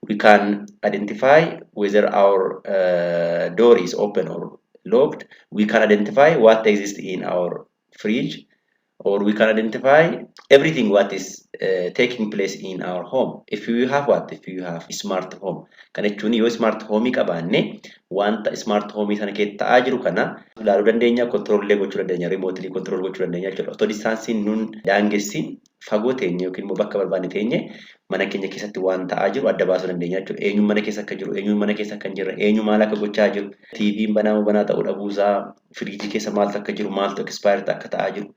We can identify whether our door is open or locked. We can identify what exists in our fridge, or we can identify everything what is taking place in our home if you have what? If you have smart home. Kana jechuun yoo smart home qabaanne wanta smart home sana keessa ta'aa jiru kana ilaaluu dandeenya, control gochuu dandeenya, remotely control gochuu dandeenya jechuudha. Otoo distanceiin nun daangessin fagoo teenye yookiin immoo bakka barbaanne teenye mana keenya keessatti waan ta'aa jiru adda baasuu dandeenya jechuudha. Eenyuun mana keessa akka jiru, eenyuun mana keessa akka hin jirre, eenyu maal akka gochaa jiru, TV'n banaa banaa ta'uu dhabuusaa, firiijii keessa maaltu akka jiru, maaltu expired akka ta'aa jiru,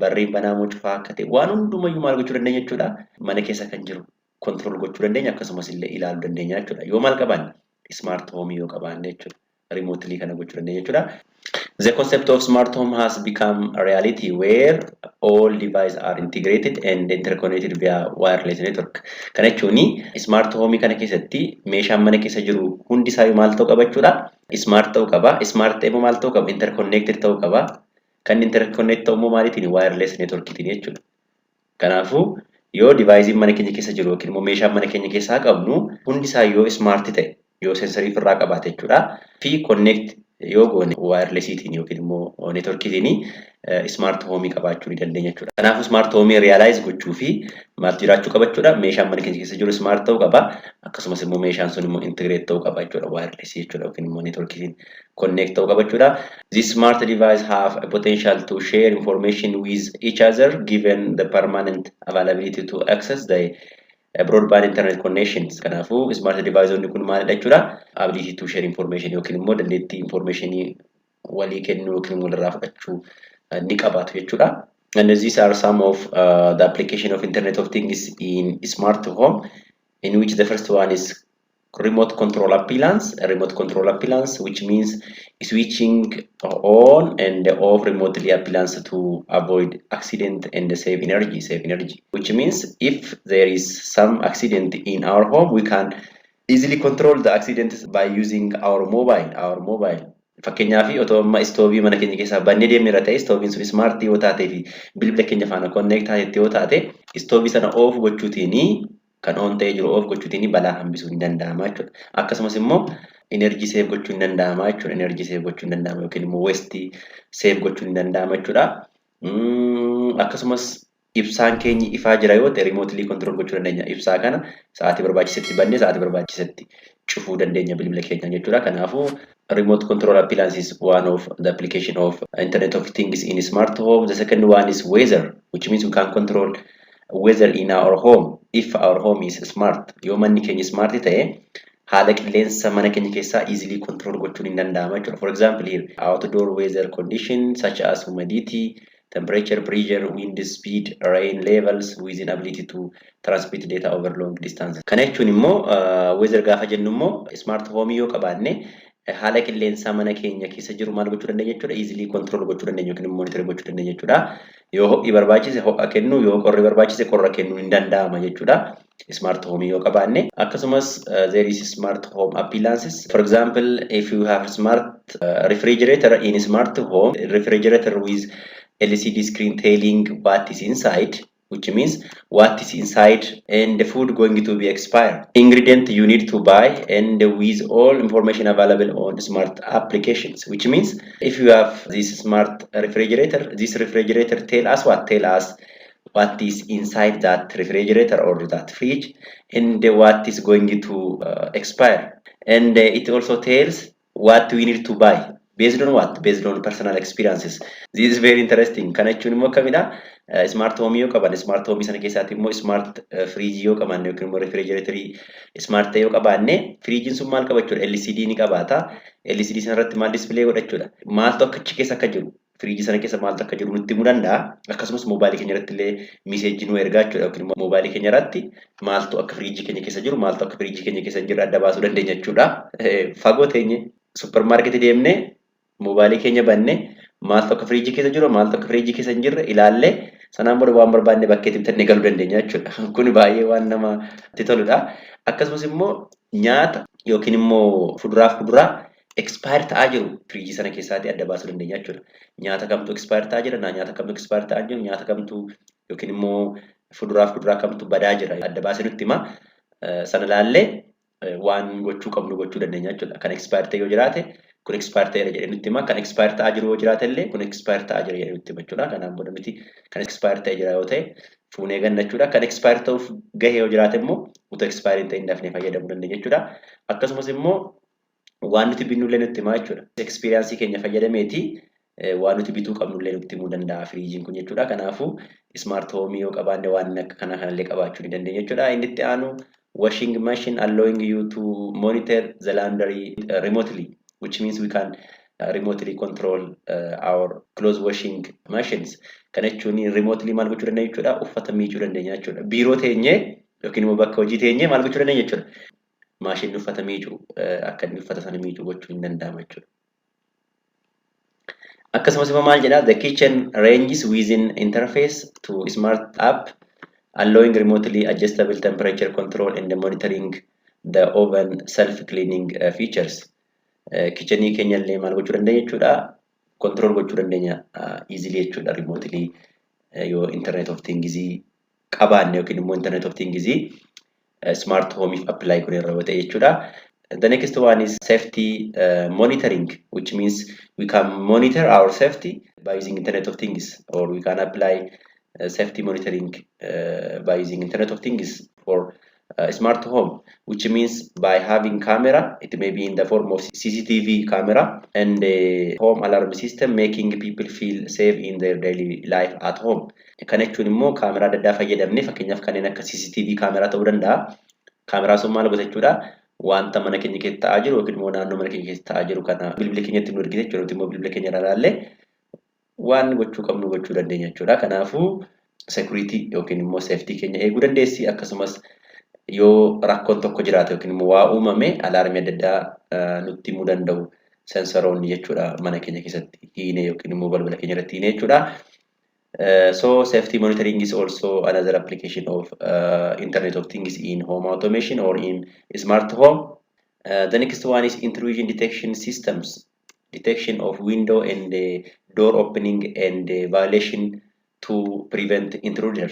barriin banaa moo cufaa akka ta'e, waan hundumayyuu maal gochuu dandeenya jechuudha? Mana keessa kan jiru control gochuu dandeenya, akkasumas illee ilaaluu dandeenya jechuudha. Yoo maal qabaanne? Smart home yoo qabaanne jechuudha. Remotely kana gochuu dandeenya jechuudha. The concept of smart home has become a reality where all devices are integrated and interconnected via wireless network. Kana jechuun smart home kana keessatti meeshaan mana keessa jiru hundi isaa maal ta'uu qaba jechuudha? Smart ta'uu qaba. Smart ta'e immoo maal ta'uu qaba? Interconnected ta'uu qaba. Kan interconnect ta'u immoo maaliitiin? Wireless networkiitiin jechuudha. Kanaafuu yoo deviceiin mana keenya keessa jiru yookiin immoo meeshaan mana keenya keessaa qabnu hundi isaa yoo smart ta'e, yoo sensorii ofirraa qabaate jechuudha. Fi connect yoo goone wirelessiitiin yookiin immoo networkiitiin smart home qabaachuu ni dandeenya jechuudha. Kanaafuu smart home realize gochuu fi maaltu jiraachuu qaba jechuudha? Meeshaan mana keenya keessa jiru smart ta'uu qaba. Akkasumas immoo meeshaan sun immoo integrate ta'uu qaba jechuudha. Wireless jechuudha yookiin immoo networkiitiin connect ta'uu qaba jechuudha. This smart device have a potential to share information with each other, given the permanent availability to access the broadband internet connections. Kanaafuu smart deviceonni kun maalidha jechuudha? Ability to share information yookiin immoo dandeettii informationii walii kennuu yookiin walirraa fudhachuu ni qabaatu jechuudha. And these are some of the application of Internet of Things in smart home, in which the first one is Remote control appliance, a remote control appliance, which means switching on and off remotely appliance to avoid accident and save energy, save energy. Which means if there is some accident in our home, we can easily control the accident by using our mobile, our mobile. Fakkeenyaaf, otoo amma istoovii mana keenya keessaa bannee deemneerra ta'e, istooviin sun smartii yoo taatee fi bilbila keenya faana connect taatetti yoo taate, istoovii sana off gochuutiin, kan on ta'ee jiru off gochuutiin balaa hambisuun ni danda'ama jechuudha. Akkasumas immoo energy save gochuun ni danda'ama jechuudha. Energy save gochuun ni danda'ama yookiin immoo waste save gochuun ni danda'ama jechuudha. Akkasumas ibsaan keenya ifaa jira yoo ta'e, remotely control gochuu dandeenya. Ibsaa kana sa'aatii barbaachisetti bannee sa'aatii barbaachisetti cufuu dandeenya bilbila keenyaan jechuudha. Kanaafuu, remote control appliance is one of the application of Internet of Things in smart home. The second one is weather, which means we can control weather in our home if our home is smart. Yoo manni keenya smart ta'e, haala qilleensa mana keenya keessaa easily control gochuun hin danda'ama jechuudha. For example, here outdoor weather conditions such as humidity, temperature, pressure, wind speed, rain levels with an ability to transmit data over long distances. Kana jechuun immoo weather gaafa jennu immoo smart home yoo qabaanne, haala qilleensaa mana keenya keessa jiru maal gochuu dandeenya jechuudha? Easily control gochuu dandeenya yookiin immoo monitor gochuu dandeenya jechuudha. Yoo ho'i barbaachise ho'a kennuu, yoo qorri barbaachise qorra kennuu hin danda'ama jechuudha. Smart home yoo qabaanne. Akkasumas there is smart home appliances. For example, if you have smart refrigerator in smart home, refrigerator with LCD screen telling what is inside, which means what is inside and the food going to be expired, ingredient you need to buy, and with all information available on smart applications. Which means if you have this smart refrigerator, this refrigerator tell us what? Tell us what is inside that refrigerator or that fridge and what is going to expire, and it also tells what we need to buy. Based on what? Based on personal experiences. This is very interesting. Kana jechuun immoo akkamidha? Smart home yoo qaban, smart home sana keessaatti immoo smart fridge yoo qabaanne yookiin immoo refrigerator smart ta'e yoo qabaanne, firiijiin sun maal qaba jechuudha? LCD ni qabaata. LCD sana irratti maal display godha jechuudha? Maaltu akka achi keessa akka jiru, firiijii sana keessa maaltu akka jiru nutti himuu danda'a. Akkasumas moobaayilii keenya irratti illee messageii nu ergaa jechuudha. Yookiin immoo moobaayilii keenya irratti maaltu akka firiijii keenya keessa jiru, maaltu akka firiijii keenya keessa hin jirre adda baasuu dandeenya jechuudha. Fagoo teenye, suppermaarkeetii deemnee, moobaayilii keenya bannee, maaltu akka firiijii keessa jiru, maaltu akka firiijii keessa hin jirre ilaallee, sanaan booda waan barbaanne bakkeetti bitannee galuu dandeenya jechuudha. Kun baay'ee waan namatti toludha. Akkasumas immoo nyaata yookiin immoo fuduraa fi kuduraa expire ta'aa jiru firiijii sana keessaatii adda baasuu dandeenya jechuudha. Nyaata kamtu expire ta'aa jira, nyaata kamtu expire ta'aa jiru, nyaata kamtu yookiin immoo fuduraa fi kuduraa kamtu badaa jira adda baasee nutti hima. Sana ilaallee waan gochuu qabnu gochuu dandeenya jechuudha. Kan expire ta'e yoo jiraate, kun expire ta'eera jedhee nutti hima. Kan expire ta'aa jiru yoo jiraate illee, kun expire ta'aa jira jedhee nutti hima jechuudha. Kanaan booda nuti kan expire ta'e jira yoo ta'e fuunee ganna jechuudha. Kan expire ta'uuf gahe yoo jiraate immoo utuu expire hin ta'in dafnee fayyadamuu dandeenya jechuudha. Akkasumas immoo waan nuti binnu illee nutti hima jechuudha. Experienceii keenya fayyadameeti waan nuti bituu qabnu illee nutti himuu danda'a firiijiin kun jechuudha. Kanaafuu, smart home yoo qabaanne waan akka kanaa kanallee qabaachuu ni dandeenya jechuudha. Inni itti aanu washing machine, allowing you to monitor the laundry remotely, which means we can remotely control our clothes washing machines. Kana jechuun remotely maal gochuu dandeenya jechuudha? Uffata miicuu dandeenya jechuudha. Biiroo teenyee yookiin immoo bakka hojii teenyee maal gochuu dandeenya jechuudha? Maashinni uffata miicuu akka inni uffata sana miicuu gochuu hin danda'ama jechuudha. Akkasumas immoo maal jedhaa? The kitchen ranges within interface to smart app, allowing remotely adjustable temperature control and monitoring the oven self-cleaning features. Kitchenii keenya illee maal gochuu dandeenya jechuudha? Control gochuu dandeenya easily jechuudha, remotely, yoo Internet of Things qabaanne yookiin immoo Internet of Things smart homeif apply godheerra yoo ta'e jechuudha. The next one is safety monitoring, which means we can monitor our safety by using Internet of Things, or we can apply safety monitoring by using Internet of Things for smart home, which means by having camera, it may be in the form of CCTV camera and a home alarm system, making people feel safe in their daily life at home. Kana jechuun immoo kaameraa adda addaa fayyadamnee, fakkeenyaaf kanneen akka CCTV kaameraa ta'uu danda'a. Kaameraa sun maal godha jechuudha? Wanta mana keenya keessa ta'aa jiru yookiin immoo naannoo mana keenya keessa ta'aa jiru kana bilbila keenyatti nu ergite jechuudha. Nuti immoo bilbila keenya irraa ilaallee waan gochuu qabnu gochuu dandeenya jechuudha. Kanaafuu, security yookiin immoo safety keenya eeguu dandeessi, akkasumas Yoo rakkoon tokko jiraate yookiin immoo waa uumame, alarmii adda addaa nutti himuu danda'u sensoroonni jechuudha, mana keenya keessatti hiine yookiin immoo balbala keenya irratti hiine jechuudha. So safety monitoring is also another application of Internet of Things in home automation or in smart home. The next one is intrusion detection systems, detection of window and door opening and violation to prevent intruder.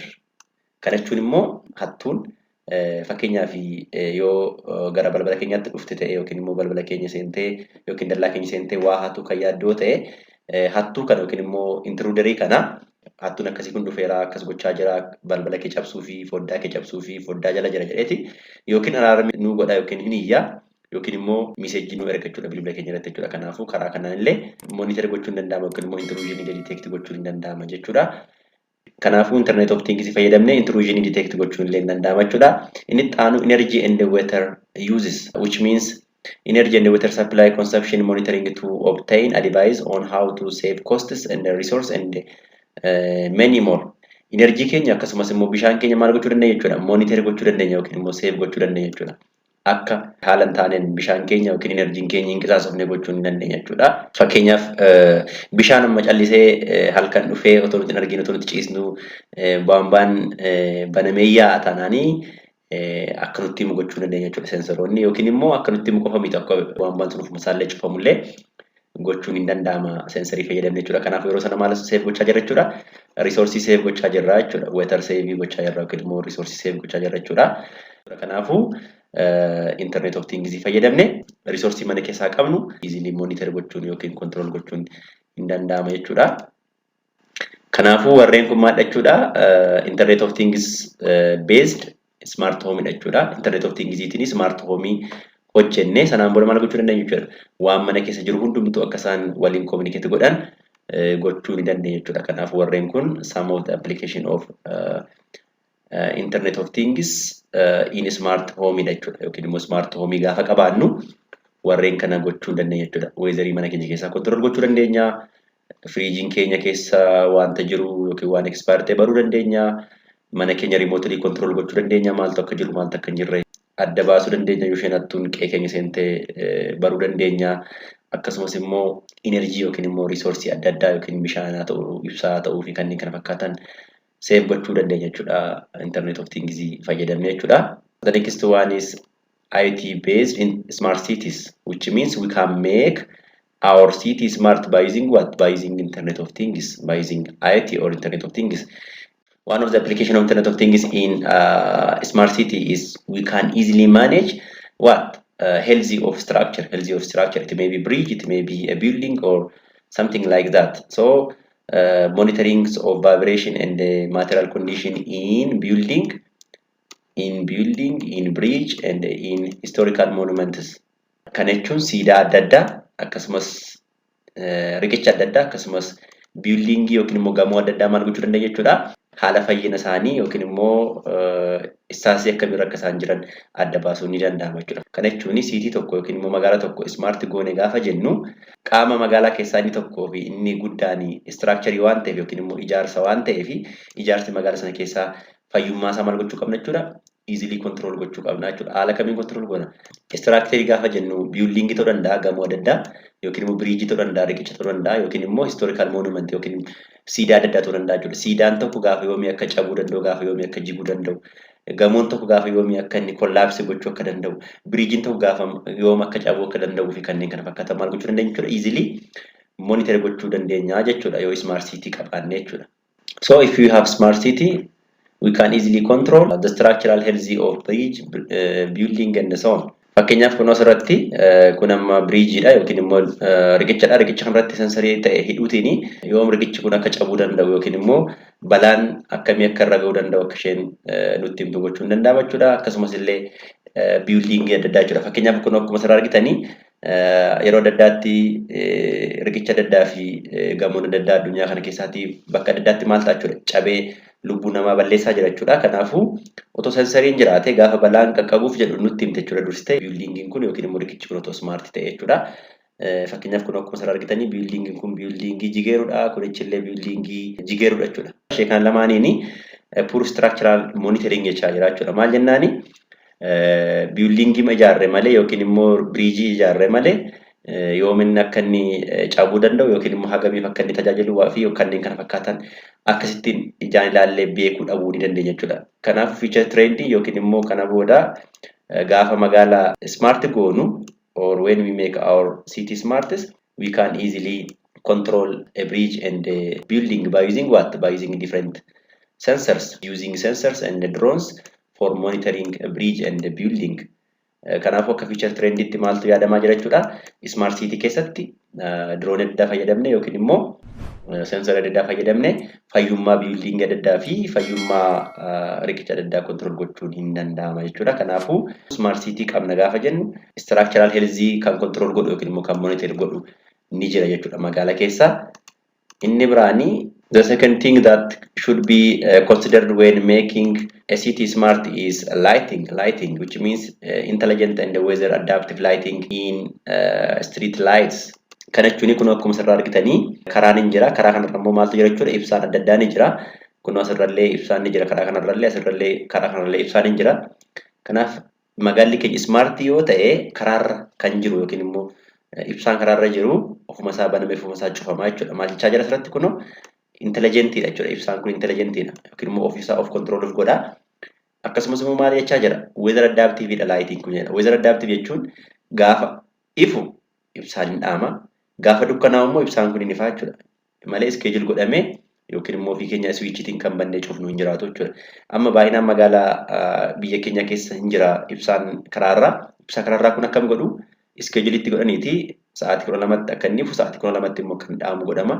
Kana jechuun immoo hattuun, fakkeenyaaf, yoo gara balbala keenyaatti dhufte ta'e yookiin immoo balbala keenya seentee yookiin dallaa keenya seentee waa hattuu kan yaaddoo ta'e, hattuu kana yookiin immoo intruderii kana, hattuun akkasii kun dhufeera, akkas gochaa jira, balbala kee cabsuu fi foddaa kee cabsuu fi foddaa jala jira jedheeti yookiin alarmii nuu godha yookiin hin iyyaa yookiin immoo messageii nuu erga jechuudha bilbila keenya irratti jechuudha. Kanaafuu karaa kanaan illee monitor gochuun danda'ama yookiin immoo intrusionii detect gochuun ni danda'ama jechuudha. Kanaafuu Internet of Things fayyadamnee intrusionii detect gochuun illee ni danda'ama jechuudha. Inni itti aanu energy and water uses, which means energy and water supply consumption monitoring to obtain advice on how to save costs and resource and many more. Energy keenya akkasumas immoo bishaan keenya maal gochuu dandeenya jechuudha? Monitor gochuu dandeenya yookiin immoo save gochuu dandeenya jechuudha. Akka haala hin taaneen bishaan keenya yookiin energyn keenya hin qisaasofne gochuu ni dandeenya jechuudha. Fakkeenyaaf, bishaan amma callisee halkan dhufee otoo nuti hin arginu, otoo nuti ciisnu baambaan banamee yaa'a taanaanii, akka nutti himu gochuu dandeenya jechuudha sensoroonni, yookiin immoo akka nutti himu qofa miti, akka baambaan sun ofuma isaallee cufamullee gochuun hin danda'ama sensorii fayyadamne jechuudha. Kanaaf yeroo sana maal save gochaa jirra jechuudha? Resourceii save gochaa jirra jechuudha. Water save gochaa jirra yookiin immoo resourceii save gochaa jirra jechuudha. Kanaafuu Internet of Things fayyadamne resourceii mana keessaa qabnu easily monitor gochuun yookiin control gochuun hin danda'ama jechuudha. Kanaafuu warreen kun maal jechuudha? Internet of Things based smart home jechuudha. Internet of Things smart home hojjennee sanaan booda maal gochuu dandeenya jechuudha? Waan mana keessa jiru hundumtuu akka isaan waliin communicate godhan gochuu ni dandeenya jechuudha. Kanaaf warreen kun some of the application of Internet of Things in smart home jechuudha. Yookiin immoo smart home gaafa qabaannu warreen kana gochuu ni dandeenya jechuudha. Weatherii mana keenya keessaa control gochuu dandeenya. Firiijiin keenya keessa wanta jiru yookiin waan expire ta'e baruu dandeenya. Mana keenya remotely control gochuu dandeenya. Maaltu akka jiru, maaltu akka hin jirre adda baasuu dandeenya. Yoo isheen hattuun qe'ee keenya seentee baruu dandeenya. Akkasumas immoo energy yookiin immoo resourceii adda addaa yookiin bishaan haa ta'u, ibsaa haa ta'uu fi kanneen kana fakkaatan save gochuu dandeenya jechuudha. Internet of Things fayyadamne jechuudha. The next one is IoT based in smart cities, which means we can make our city smart by using what? By using Internet of Things, by using IoT or Internet of Things. One of the application of Internet of Things in smart city is we can easily manage what? Healthy of structure, healthy of structure. It may be bridge, it may be a building or something like that. So monitoring of vibration and the material condition in building, in building, in bridge and in historical monuments. Kana jechuun siidaa adda addaa, akkasumas riqicha adda addaa, akkasumas buildingii yookiin immoo gamoo adda addaa maal gochuu dandeenya jechuudha? Haala fayyina isaanii yookiin immoo statusii akkamiirra akka isaan jiran adda baasuun ni danda'ama jechuudha. Kana jechuun city tokko yookiin immoo magaalaa tokko smart goone gaafa jennu, qaama magaalaa keessaa inni tokkoo fi inni guddaan structureii waan ta'eef yookiin immoo ijaarsa waan ta'eef, ijaarsi magaalaa sana keessaa fayyummaa isaa maal gochuu qabna jechuudha? Easily control gochuu qabna jechuudha. Haala kamiin control goona? Structureii gaafa jennu buildingii ta'uu danda'a, gamoo adda addaa, yookiin immoo bridgeii ta'uu danda'a, riqicha ta'uu danda'a, yookiin immoo historical monument yookiin siidaa adda addaa ta'uu danda'a jechuudha. Siidaan tokko gaafa yoomii akka cabuu danda'u, gaafa yoomii akka jiguu danda'u, gamoon tokko gaafa yoomii akka inni collapse gochuu akka danda'u, bridgeiin tokko gaafa yoom akka cabuu akka danda'uu fi kanneen kana fakkaatan maal gochuu dandeenya jechuudha? Easily monitor gochuu dandeenya jechuudha yoo smart city qabaanne jechuudha. So if you have smart city, we can easily control the structural health of bridge, building and so on. Fakkeenyaaf, kun asirratti kun amma bridgeiidha yookiin immoo riqichadha. Riqicha kanarratti sensorii ta'e hidhuutiin yoom riqichi kun akka cabuu danda'u yookiin immoo balaan akkamii akka irra ga'uu danda'u akka isheen nutti himtu gochuun danda'ama jechuudha. Akkasumas illee buildingii adda addaa jechuudha. Fakkeenyaaf, kun akkuma asirraa argitanii yeroo adda addaatti riqicha adda addaa fi gamoon adda addaa addunyaa kana keessaatti bakka adda addaatti maal ta'a jechuudha? Cabee lubbuu namaa balleessaa jira jechuudha. Kanaafuu otoo sensoriin jiraate gaafa balaan qaqqabuuf jedhu nutti himte jechuudha dursitee, buildingiin kun yookiin immoo riqichi kun otoo smart ta'e jechuudha. Fakkeenyaaf, kun akkuma asirraa argitanii buildingiin kun buildingii jigeerudha. Kunichillee buildingii jigeerudha jechuudha. Ishee kan lamaaniini poor structural monitoring jechaa jira jechuudha. Maal jennaani? Buildingii ijaarre malee yookiin immoo bridgeii ijaarre malee yoominni akka inni cabuu danda'u yookiin immoo hagamiif akka inni tajaajilu fi kanneen kana fakkaatan akkasittiin ijaan ilaallee beekuu dhabuu ni dandeenya jechuudha. Kanaaf future trendii yookiin immoo kana booda gaafa magaalaa smart goonu, or when we make our city smartest, we can easily control a bridge and a building by using what? By using different sensors, using sensors and the drones for monitoring a bridge and the building. Kanaafuu akka future trenditti maaltu yaadamaa jira jechuudha? Smart city keessatti drone adda addaa fayyadamne yookiin immoo sensor adda addaa fayyadamne fayyummaa building adda addaa fi fayyummaa riqicha adda addaa control gochuun hin danda'ama jechuudha. Kanaafuu smart city qabna gaafa jennu structural health kan control godhu yookiin immoo kan monitor godhu ni jira jechuudha magaalaa keessa. Inni biraanii, the second thing that should be considered when making a city smart is lighting, which means intelligent and weather adaptive lighting in street lights. Kana jechuun kun akkuma asirraa argitanii karaan hin jira. Karaa kanarra immoo maaltu jira jechuudha? Ibsaan adda addaa ni jira. Kun asirrallee ibsaan ni jira. Karaa kanarrallee, asirrallee, karaa kanarrallee ibsaan hin jira. Kanaaf magaalli keenya smart yoo ta'e karaarra kan jiru yookiin immoo ibsaan karaarra jiru ofuma isaa banamee ofuma isaa cufamaa jechuudha. Maal jechaa jira asirratti kunoo? Intelligentiidha jechuudha. Ibsaan kun intelligentiidha yookiin immoo ofiisaa of control godha. Akkasumas immoo maal jechaa jira? Weather adaptiveidha lightiin kun jedha. Weather adaptive jechuun gaafa ifu ibsaan hin dhaama. Gaafa dukkanaa'u immoo ibsaan kun hin ifaa jechuudha. Malee schedule godhamee yookiin immoo ofii keenya switchiitiin kan bannee cufnu hin jiraatu jechuudha. Amma baay'inaan magaalaa biyya keenya keessa hin jira ibsaan karaarraa. Ibsaa karaarraa kun akkam godhu? Scheduleitti godhaniiti sa'aatii 12tti akka inni ifu, sa'aatii 12tti immoo kan dhaamu godhama.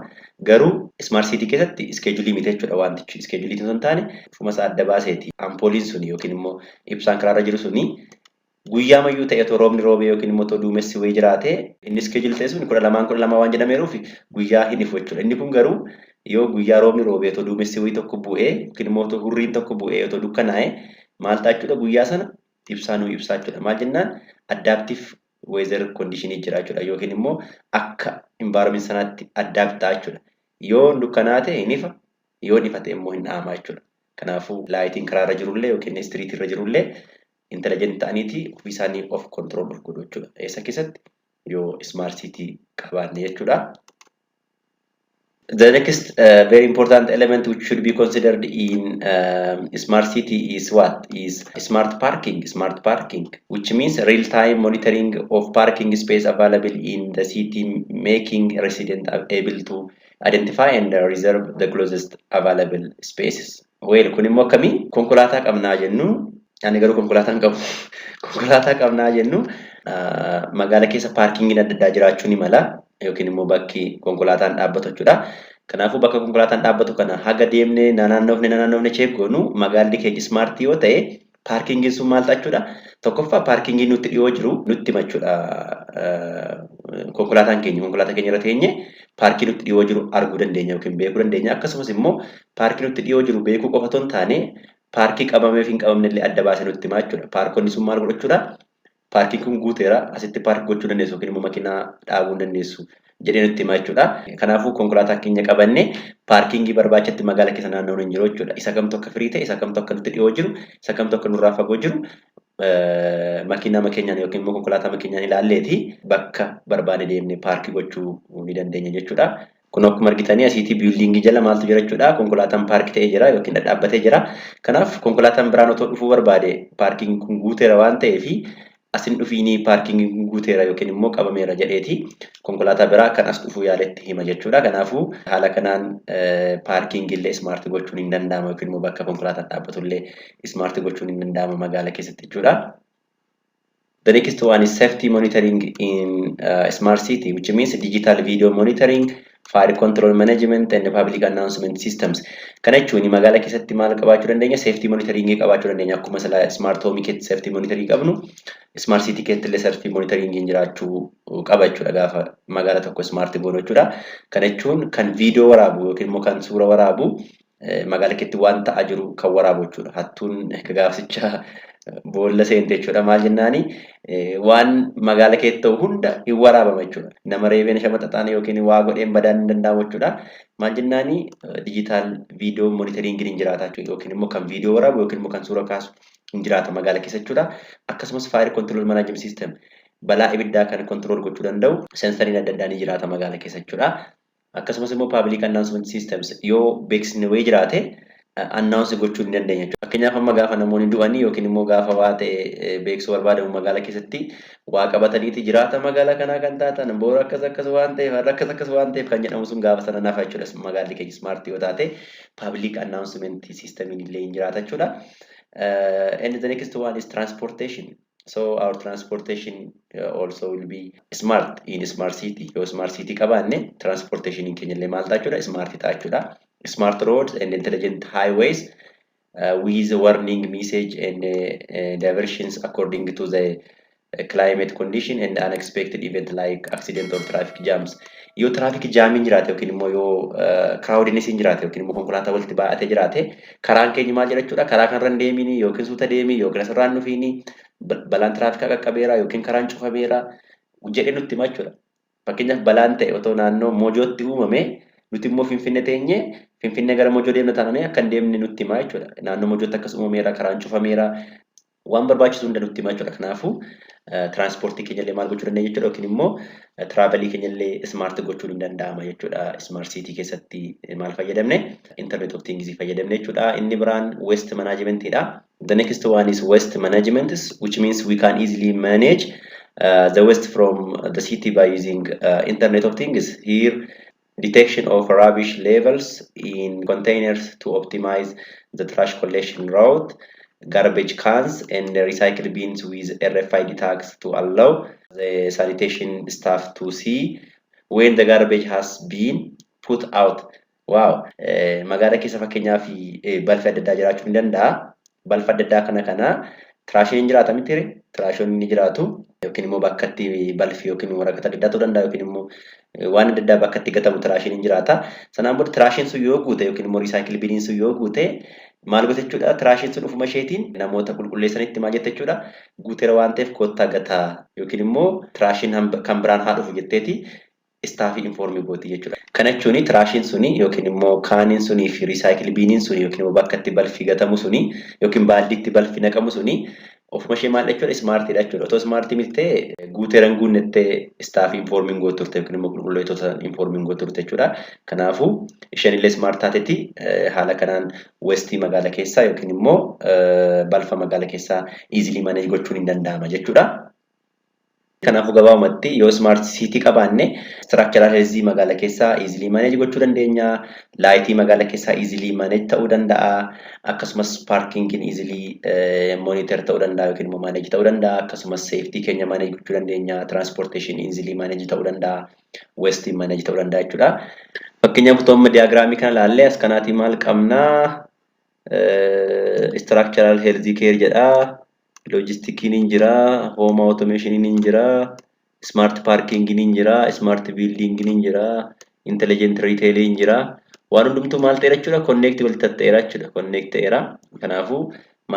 Garuu smart city keessatti scheduleii miti jechuudha wantichi. Scheduleii osoo hin taane ofuma isaa adda baaseeti. Ampooliin suni yookiin immoo ibsaan karaarra jiru suni guyyaa mayyuu ta'e otoo roobni roobee yookiin immoo otoo duumessi wayii jiraate, inni schedule ta'e sun 12n 12 waan jedhameeruuf guyyaa hin ifu jechuudha. Inni kun garuu yoo guyyaa roobni roobee, otoo duumessi wayii tokko bu'ee yookiin immoo otoo hurriin tokko bu'ee, otoo dukkanaa'e maal ta'a jechuudha? Guyyaa sana ibsaa nuu ibsaa jechuudha. Maal jennaan, adaptive weather conditionii jira jechuudha yookiin immoo akka environment sanaatti adapt ta'a jechuudha. Yoo dukkanaa ta'e hin ifa, yoo ifa ta'e immoo hin dhaama jechuudha. Kanaafuu lightiin karaarra jirullee yookiin streetii irra jirullee intelligent ta'aniiti ofii isaanii of control of godhu jechuudha. Eessa keessatti? Yoo smart city qabaanne jechuudha. The next very important element which should be considered in smart city is what? Is smart parking. Smart parking, which means real-time monitoring of parking space available in the city, making resident able to identify and reserve the closest available spaces. Well, kun immoo akkamii? Konkolaataa qabnaa jennu, ani garuu konkolaataa hin qabu. Konkolaataa qabnaa jennu, magaala keessa parkingiin adda addaa jiraachuu ni mala yookiin immoo bakki konkolaataan dhaabbatu jechuudha. Kanaafuu bakka konkolaataan dhaabbatu kana haga deemnee naannoofne naannoofne check goonu, magaalli keenya smartii yoo ta'e parkingiin sun maal ta'a jechuudha? Tokkoffaa, parkingii nutti dhiyoo jiru nutti hima jechuudha. Konkolaataan keenya, konkolaataa keenya irra teenye paarkii nutti dhiyoo jiru arguu dandeenya yookiin beekuu dandeenya. Akkasumas immoo paarkii nutti dhiyoo jiru beekuu qofa otoo hin taane paarkii qabamee fi hin qabamne illee adda baasee nutti hima jechuudha. Paarkonni sun maal godhu jechuudha? Paarkiin kun guuteera, asitti park gochuu dandeessu yookiin immoo makiinaa dhaabuu dandeessu jedhee nutti hima jechuudha. Kanaafuu konkolaataa keenya qabannee parkingii barbaachatti magaala keessa naanna'uun hin jiru jechuudha. Isa kamtu akka firii ta'e, isa kamtu akka nutti dhiyoo jiru, isa kamtu akka nurraa fagoo jiru makiinaa keenyaan yookiin immoo konkolaataa keenyaan ilaalleeti bakka barbaade deemnee park gochuu ni dandeenya jechuudha. Kun akkuma argitanii asiitii buildingii jala maaltu jira jechuudha? Konkolaataan park ta'ee jira yookiin dhadhaabbatee jira. Kanaaf konkolaataan biraan otoo dhufuu barbaade parkiin kun guuteera waan ta'eef asin dhufiinii, parkingiin kun guuteera yookiin immoo qabameera jedheeti konkolaataa biraa kan as dhufuu yaaletti hima jechuudha. Kanaafuu haala kanaan parkingii illee smart gochuun hin danda'ama yookiin immoo bakka konkolaataan dhaabbatu illee smart gochuun hin danda'ama magaala keessatti jechuudha. The next one is safety monitoring in smart city, which means digital video monitoring, fire control management and public announcement systems. Kana jechuun magaalaa keessatti maal qabaachuu dandeenya? Safety monitoring qabaachuu dandeenya. Akkuma sila smart home keessatti safety monitoring qabnu, smart city keessatti illee safety monitoring jiraachuu qaba jechuudha gaafa magaala tokko smart goonu jechuudha. Kana jechuun kan viidiyoo waraabu yookiin immoo kan suura waraabu, magaala keessatti waan ta'aa jiru kan waraabu jechuudha. Hattuun gaafsicha boolla seente jechuudha. Maal jennaani, waan magaala keessa ta'u hunda hin waraabama jechuudha. Nama reebeen shamaxaxaan yookiin waa godheen badaan hin danda'amu jechuudha. Maal jennaani, digital video monitoringiin hin jiraata jechuudha. Yookiin immoo kan viidiyoo waraabu yookiin immoo kan suura kaasu. Hin jiraata magaala keessa jechuudha. Akkasumas fire control management system, balaa ibiddaa kan control gochuu danda'u sensoriin adda addaa ni jiraata magaala keessa jechuudha. Akkasumas immoo public announcement systems, yoo beeksisni wayii jiraate announce gochuu ni dandeenya jechuudha. Fakkeenyaaf, amma gaafa namoonni du'anii yookiin immoo gaafa waa ta'e beeksisuu barbaadamu, magaala keessatti waa qabataniiti jiraata magaalaa kanaa kan taatan boora akkas akkas waan ta'eef, har'a akkas akkas waan ta'eef kan jedhamu sun gaafa sana nafa jechuudha. Magaalli keenya smart yoo taate public announcement systemiin illee hin jiraata jechuudha. And the next one is transportation. So our transportation also will be smart in smart city. Yoo smart city qabaanne, transportation keenya illee maal ta'a jechuudha? Smart ta'a jechuudha. Smart roads and intelligent highways with warning message and diversions according to the climate condition and unexpected event like accident or traffic jams. Yoo traffic jamiin jiraate yookiin immoo yoo crowdiness jiraate yookiin immoo konkolaataa walitti baay'atee jiraate, karaan keenya maal jedha jechuudha? Karaa kanarra hin deemini yookiin suuta deemii yookiin asirraa hin dhufiini, balaan tiraafikaa qaqqabeera yookiin karaan cufameera jedhee nutti hima jechuudha. Fakkeenyaaf, balaan ta'e otoo naannoo Mojootti uumame, nuti immoo Finfinnee teenyee Finfinnee gara Mojoo deemna taanaan, akka hin deemne nutti hima jechuudha. Naannoo Mojootti akkas uumameera, karaan cufameera, waan barbaachisu hunda nutti hima jechuudha. Kanaafuu tiraanspoortii keenya illee maal gochuu dandeenya jechuudha, yookiin immoo travelii keenya illee smart gochuun ni danda'ama jechuudha. Smart city keessatti maal fayyadamne? Internet of Things fayyadamne jechuudha. Inni biraan waste managementidha. The next one is waste management, which means we can easily manage the waste from the city by using Internet of Things. Here, detection of rubbish levels in containers to optimize the trash collection route, garbage cans and recycle bins with RFID tags to allow the sanitation staff to see when the garbage has been put out. Wow! Magaalaa keessa fakkeenyaaf balfi adda addaa jiraachuu ni danda'a. Balfa adda addaa kana trashiin hin jiraata miti? Trashonni ni jiraatu, yookiin immoo bakka itti balfi yookiin waraqata adda addaa ta'uu danda'a, yookiin immoo waan adda addaa bakka itti gatamu trashiin hin jiraata. Sanaan booda trashiin sun yoo guute yookiin immoo recycle biniin sun yoo guute, maal goota jechuudha? Trashiin sun ofuma isheetiin namoota qulqulleessanitti maal jette jechuudha? Guuteera waan ta'eef kottaa gataa yookiin immoo trashiin kan biraan haa dhufu jetteeti staffii inform gooti jechuudha. Kana jechuun trashiin suni yookiin immoo caniin sunii fi recycle biniin suni yookiin immoo bakka itti balfi gatamu suni yookiin baaldiitti balfi naqamu suni ofuma ishee maal jechuudha? Smartiidha jechuudha. Otoo smartii miti ta'e, guuteera hin guunnettee staffii informiin gootu turte yookiin immoo qulqulleessitoota informiin gootu turte jechuudha. Kanaafuu isheen illee smart taatetti haala kanaan wasteii magaala keessaa yookiin immoo balfa magaala keessaa easily manage gochuun hin danda'ama jechuudha. Kanaafuu gabaabumatti yoo smart city qabaanne, structural health magaala keessaa easily manage gochuu dandeenya. Lightii magaala keessaa easily manage ta'uu danda'a. Akkasumas parkingiin easily monitor ta'uu danda'a yookiin immoo manage ta'uu danda'a. Akkasumas safety keenya manage gochuu dandeenya. Transportation easily manage ta'uu danda'a. Waste manage ta'uu danda'a jechuudha. Fakkeenyaaf, otoo amma diagramii kana ilaallee, as kanaatii maal qabnaa? Structural health care jedhaa. Logisticiin hin jira, home automationiin hin jira, smart parkingiin hin jira, smart buildingiin hin jira, intelligent retailiin hin jira. Waan hundumtuu maal ta'eera jechuudha? Connect walitti ta'eera jechuudha. Connect ta'eera. Kanaafuu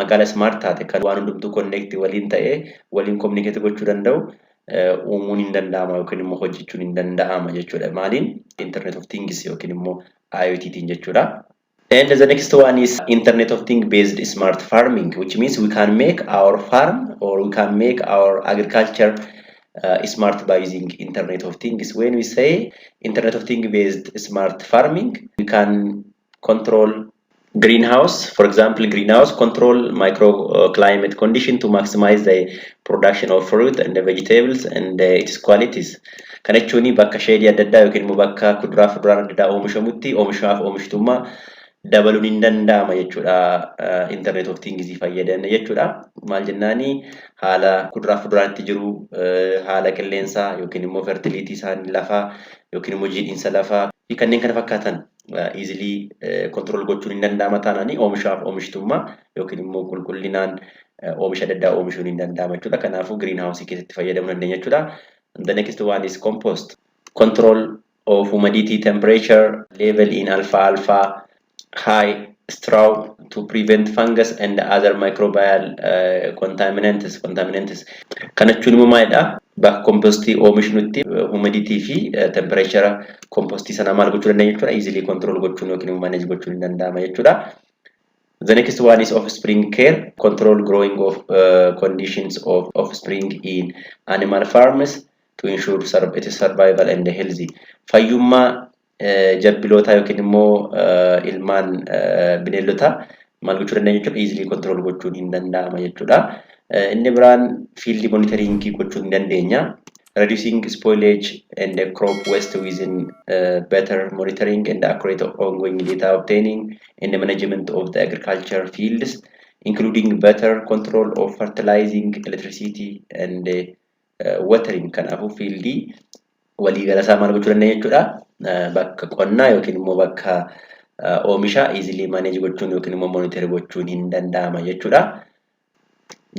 magaala smart taate kan waan hundumtuu connect waliin ta'ee waliin communicate gochuu danda'u uumuun hin danda'ama yookiin immoo hojjechuun hin danda'ama jechuudha. Maaliin? Internet of Things yookiin immoo IoT jechuudha. And the next one is Internet of Things based smart farming, which means we can make our farm or we can make our agriculture smart by using Internet of Things. When we say Internet of Things based smart farming, we can control greenhouse, for example, greenhouse control microclimate condition to maximize the production of fruit and the vegetables and its qualities. Kana jechuun bakka shadeii adda addaa yookiin immoo bakka kuduraa fi fuduraan adda addaa oomishamutti oomishaaf oomishtummaa dabaluun hin danda'ama jechuudha. Internet of Things fayyadamne jechuudha. Maal jennaani, haala kuduraa fi fuduraan itti jiru, haala qilleensaa yookiin immoo fertility isaanii lafaa yookiin immoo jiidhinsa lafaa fi kanneen kana fakkaatan easily control gochuun hin danda'ama taanaan, oomishaaf oomishtummaa yookiin immoo qulqullinaan oomisha adda addaa oomishuun hin danda'ama jechuudha. Kanaafuu green house keessatti fayyadamuu dandeenya jechuudha. The next one is compost. Control of humidity, temperature level in alfalfa hay straw to prevent fungus and other microbial contaminants. Kana jechuun immoo maalidha? Bakka compostii oomishnutti humidity fi temperature compostii sana maal gochuu dandeenya jechuudha? Easily control gochuun yookiin immoo manage gochuun hin danda'ama jechuudha. The next one is offspring care, control growing of conditions of offspring in animal farms to ensure its survival and healthy. Fayyummaa jabbilootaa yookiin immoo ilmaan bineeldotaa maal gochuu dandeenya jechuudha? Easily control gochuun hin danda'ama jechuudha. Inni biraan field monitoring gochuu hin dandeenya. Reducing spoilage and the crop waste within better monitoring and accurate ongoing data obtaining and the management of the agriculture fields, including better control of fertilizing, electricity and watering. Kanaafuu fieldii waliigala isaa maal gochuu dandeenya jechuudha? Bakka qonnaa yookiin immoo bakka oomisha easily manage gochuun yookiin immoo monitor gochuun hin danda'ama jechuudha.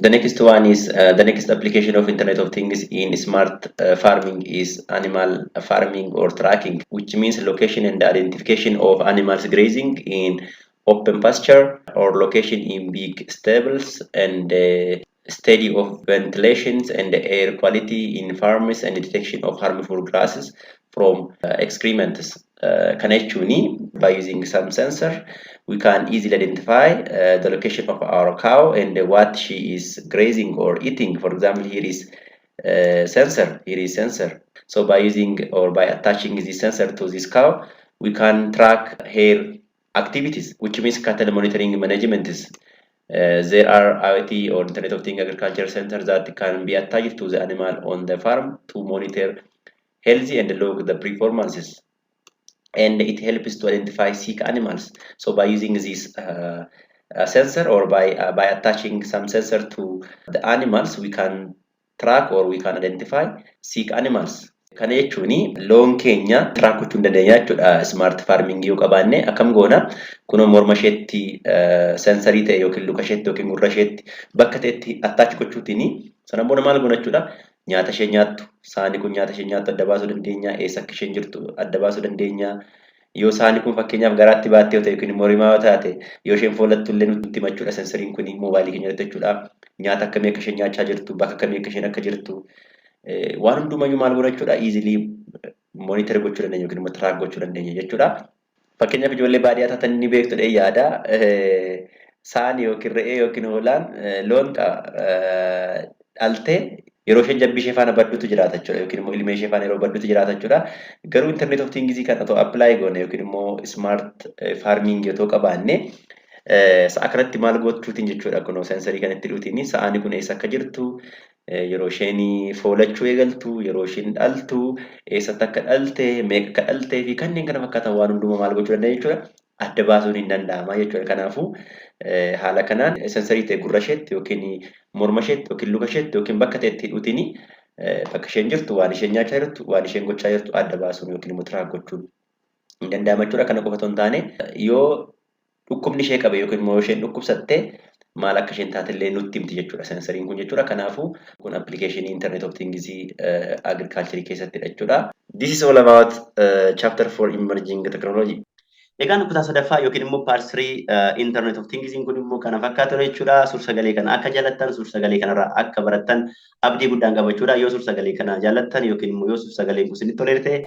The next one is the next application of Internet of Things in smart farming is animal farming or tracking, which means location and identification of animals grazing in open pasture or location in big stables and study of ventilations and air quality in farms and detection of harmful grasses from excrements. Kana jechuun by using some sensor we can easily identify the location of our cow and what she is grazing or eating. For example, here is sensor, here is sensor. So by using or by attaching this sensor to this cow, we can track her activities, which means cattle monitoring management is. There are IoT or Internet of Things agriculture sensors that can be attached to the animal on the farm to monitor healthy and log the performances. And it helps to identify sick animals. So by using this sensor or by attaching some sensor to the animals, we can track or we can identify sick animals. Kana jechuun loon keenya track gochuu hin dandeenya jechuudha. Smart farming yoo qabaanne akkam goona? Kunoo morma isheetti sensorii ta'e yookiin luka isheetti yookiin gurra isheetti bakka ta'etti attach gochuutiin sana booda maal goona jechuudha? Nyaata ishee nyaattu, saani kun nyaata ishee nyaattu adda baasuu dandeenya, eessa akka isheen jirtu adda baasuu dandeenya. Yoo saani kun fakkeenyaaf garaatti baattee yoo ta'e yookiin immoo rimaa yoo taate, yoo isheen foolattu illee nutti hima jechuudha sensoriin kun moobaayilii keenya irratti jechuudha. Nyaata akkamii akka isheen nyaachaa jirtu, bakka akkamii akka isheen akka jirtu, waan hundumayyuu maal goona jechuudha? Easily monitor gochuu dandeenya yookiin immoo track gochuu dandeenya jechuudha. Fakkeenyaaf ijoollee baadiyyaa taatan ni beektu jedhee yaada. Saani yookiin re'ee yookiin hoolaan loon dhaltee yeroo isheen jabbii ishee faana baddutu jiraata jechuudha yookiin immoo ilmee ishee faana yeroo baddutu jiraata jechuudha. Garuu Internet of Things kan otoo apply goone yookiin immoo smart farming otoo qabaanne sa'a kanatti maal gochuutiin jechuudha? Kunoo sensorii kanatti hidhuutiin sa'aani kun eessa akka jirtu, yeroo isheen foolachuu eegaltu, yeroo isheen dhaltu, eessatti akka dhalte, meeqa akka dhaltee fi kanneen kana fakkaatan waan hundumaa maal gochuu dandeenya jechuudha? Adda baasuun hin danda'ama jechuudha. Kanaafuu haala kanaan sensorii ta'e gurra isheetti yookiin morma isheetti yookiin luka isheetti yookiin bakka ta'etti hidhuutiin bakka isheen jirtu, waan isheen nyaachaa jirtu, waan isheen gochaa jirtu adda baasuun yookiin immoo track gochuun hin danda'ama jechuudha. Kana qofa otoo hin taane, yoo dhukkubni ishee qabe yookiin immoo isheen dhukkubsatte maal akka isheen taate illee nutti himti jechuudha sensoriin kun jechuudha. Kanaafuu kun applicationii Internet of Things agriculture keessattidha jechuudha. This is all about chapter 4, emerging technology. Egaan kutaa sadaffaa yookiin immoo part 3 Internet of Things kun immoo kana fakkaatu jechuudha. Suur-sagalee kana akka jaallattan, suur-sagalee kanarraa akka barattan abdii guddaan qaba jechuudha. Yoo suur-sagalee kana jaallattan yookiin immoo yoo suur-sagaleen kun isinitti tolee ta'e,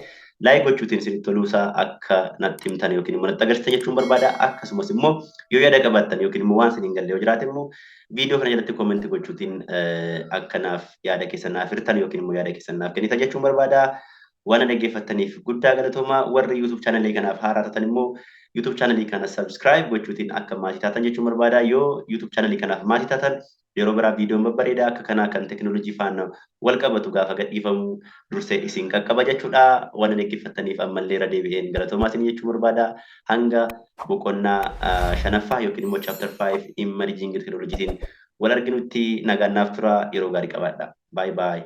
like gochuutiin isinitti toluusaa akka natti himtan yookiin immoo natti agarsiisan jechuun barbaada. Akkasumas immoo yoo yaada qabaattan yookiin immoo waan isiniin galle yoo jiraate immoo viidiyoo kana jalatti commentii gochuutiin akka naaf yaada keessan naaf hirtan yookiin immoo yaada keessan naaf kennitan jechuun barbaada. Waan dhaggeeffattaniif guddaa galatoomaa. Warri YouTube channelii kanaaf haaraa taatan immoo YouTube channelii kana subscribe gochuutiin akka maatii taatan jechuun barbaada. Yoo YouTube channelii kanaaf maatii taatan, yeroo biraa viidiyoon babbareedaa akka kanaa kan teekinooloojii faana wal qabatu gaafa gadhiifamu dursee isin qaqqaba jechuudha. Waan dhaggeeffattaniif ammallee irra deebi'een galatoomaa isin jechuu barbaada. Hanga boqonnaa shanaffaa yookiin immoo chapter 5 emerging technologytiin wal arginutti nagaan naaf tura, yeroo gaarii qabaadha. Bye bye.